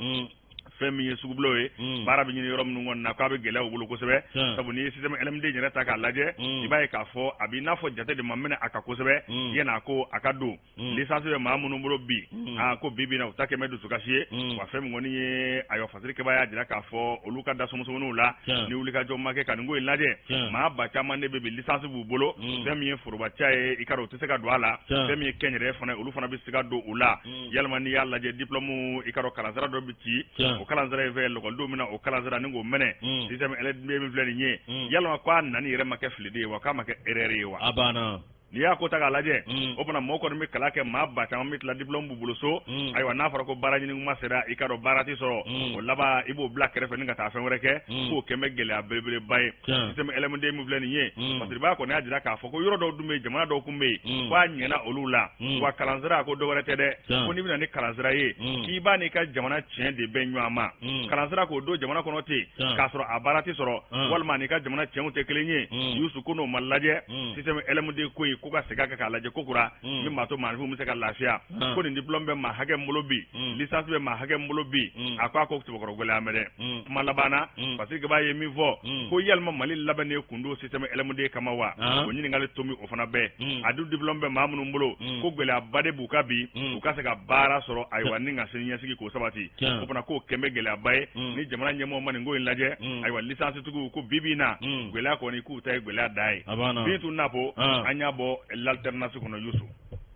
fɛn min ye sugubulon ye, baara bɛ ɲini yɔrɔ minnu kɔni na, k'a bɛ gɛlɛya u bolo kosɛbɛ, sabu n'i ye système LMD yɛrɛ ta k'a lajɛ, i b'a ye k'a fɔ a b'i n'a fɔ jate de ma minɛ a kan kosɛbɛ yan'a ko a ka don. Licence bɛ maa minnu bolo bi, aa ko bi bi na u ta kɛ mɛ dusukasi ye. Wa fɛn min kɔni ye, ayiwa, fasiri kɛba y'a jira k'a fɔ olu ka da sɔmɔsɔmɔniw la, ni wulikajɔ ma kɛ ka nin ko in lajɛ, maa ba caman de bɛ bi licence b'u bolo, fɛn min ye forobaca ye, i ka dɔn u tɛ se ka don a la. Fɛn min ye kɛnyɛrɛye fana, olu fana bɛ se ka don u la. Yalima n'i y'a lajɛ, diplôme, i ka dɔn kalansira dɔ bɛ ci, o kalansira in fɛ, lakɔlidenw bɛna o kalansira ni k'o minɛ, système LMD min filɛ nin ye, yalima ko a nani yɛrɛ ma kɛ filiden ye wa, k'a ma kɛ erreur ye wa? A banna. N'i y'a ko ta k'a lajɛ, o fana mɔgɔ kɔni bɛ kalan kɛ, maa ba caman bɛ tila, diplôme b'u bolo so. Ayiwa, n'a fɔra ko baara ɲini kuma sera, i ka dɔn baara tɛ sɔrɔ. O laban, i b'o bila kɛrɛfɛ ni ka taa fɛn wɛrɛ kɛ, k'o kɛn bɛ gɛlɛya belebeleba ye. Système LMD min filɛ nin ye, Fasiriba kɔni y'a jira k'a fɔ ko yɔrɔ dɔw dun bɛ yen, jamana dɔw kun bɛ yen, ko a ɲɛna olu la. Wa kalansira ko dɔ wɛrɛ tɛ dɛ, ko n'i bɛna ni kalansira ye, k'i b'a n'i ka jamana tiɲɛ de bɛ ɲɔgɔn ma. Kalansira k'o don jamana kɔnɔ ten k'a sɔrɔ a baara tɛ sɔrɔ, walima n'i ka jamana tiɲɛw tɛ kelen ye, Yusu, ko n'o ma lajɛ, système LMD ko in, ko ka segin a kan k'a lajɛ ko kura min b'a to maaninfinw bɛ se ka lafiya. Ko nin diplôme bɛ maa hakɛ min bolo bi, licence bɛ maa hakɛ min bolo bi, a ko a ko sɛbɛkɔrɔ gɛlɛya mɛ dɛ. Kuma laban na, Fasiri Kaba ye min fɔ, ko yalima Mali labɛnnen kun don système LMD kama wa? O ɲininkali tomi o fana bɛɛ. A dun diplôme bɛ maa minnu bolo, ko gɛlɛyaba de b'u kan bi, u ka se ka baara sɔrɔ, ayiwa, ni ka sini ɲɛsigi k'o sabati. O fana k'o kɛn bɛ gɛlɛyaba ye ni jamana ɲɛmɔgɔ ma nin ko in lajɛ. Ayiwa, licence tigiw ko bi bi in na, gɛlɛya kɔni k'u ta ye gɛlɛya da ye. Bintu Napo, an y'a bɔ L'Alternance kɔnɔ, Yusu.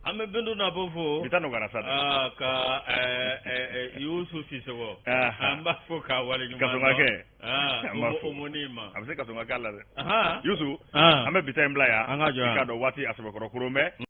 An bɛ Bintu Napo fo. Bi ta nɔgɔyara sa dɛ. Ka Yusu Sisɔkɔ, an b'a fo k'a waleɲuman dɔn. Kasonkakɛ. An b'a fo ma. A bɛ se kasonkakɛ la dɛ, Yusu. An bɛ bi ta in bila yan. An ka jɔ yan. I k'a dɔn waati a sɛbɛkɔrɔ koron bɛ.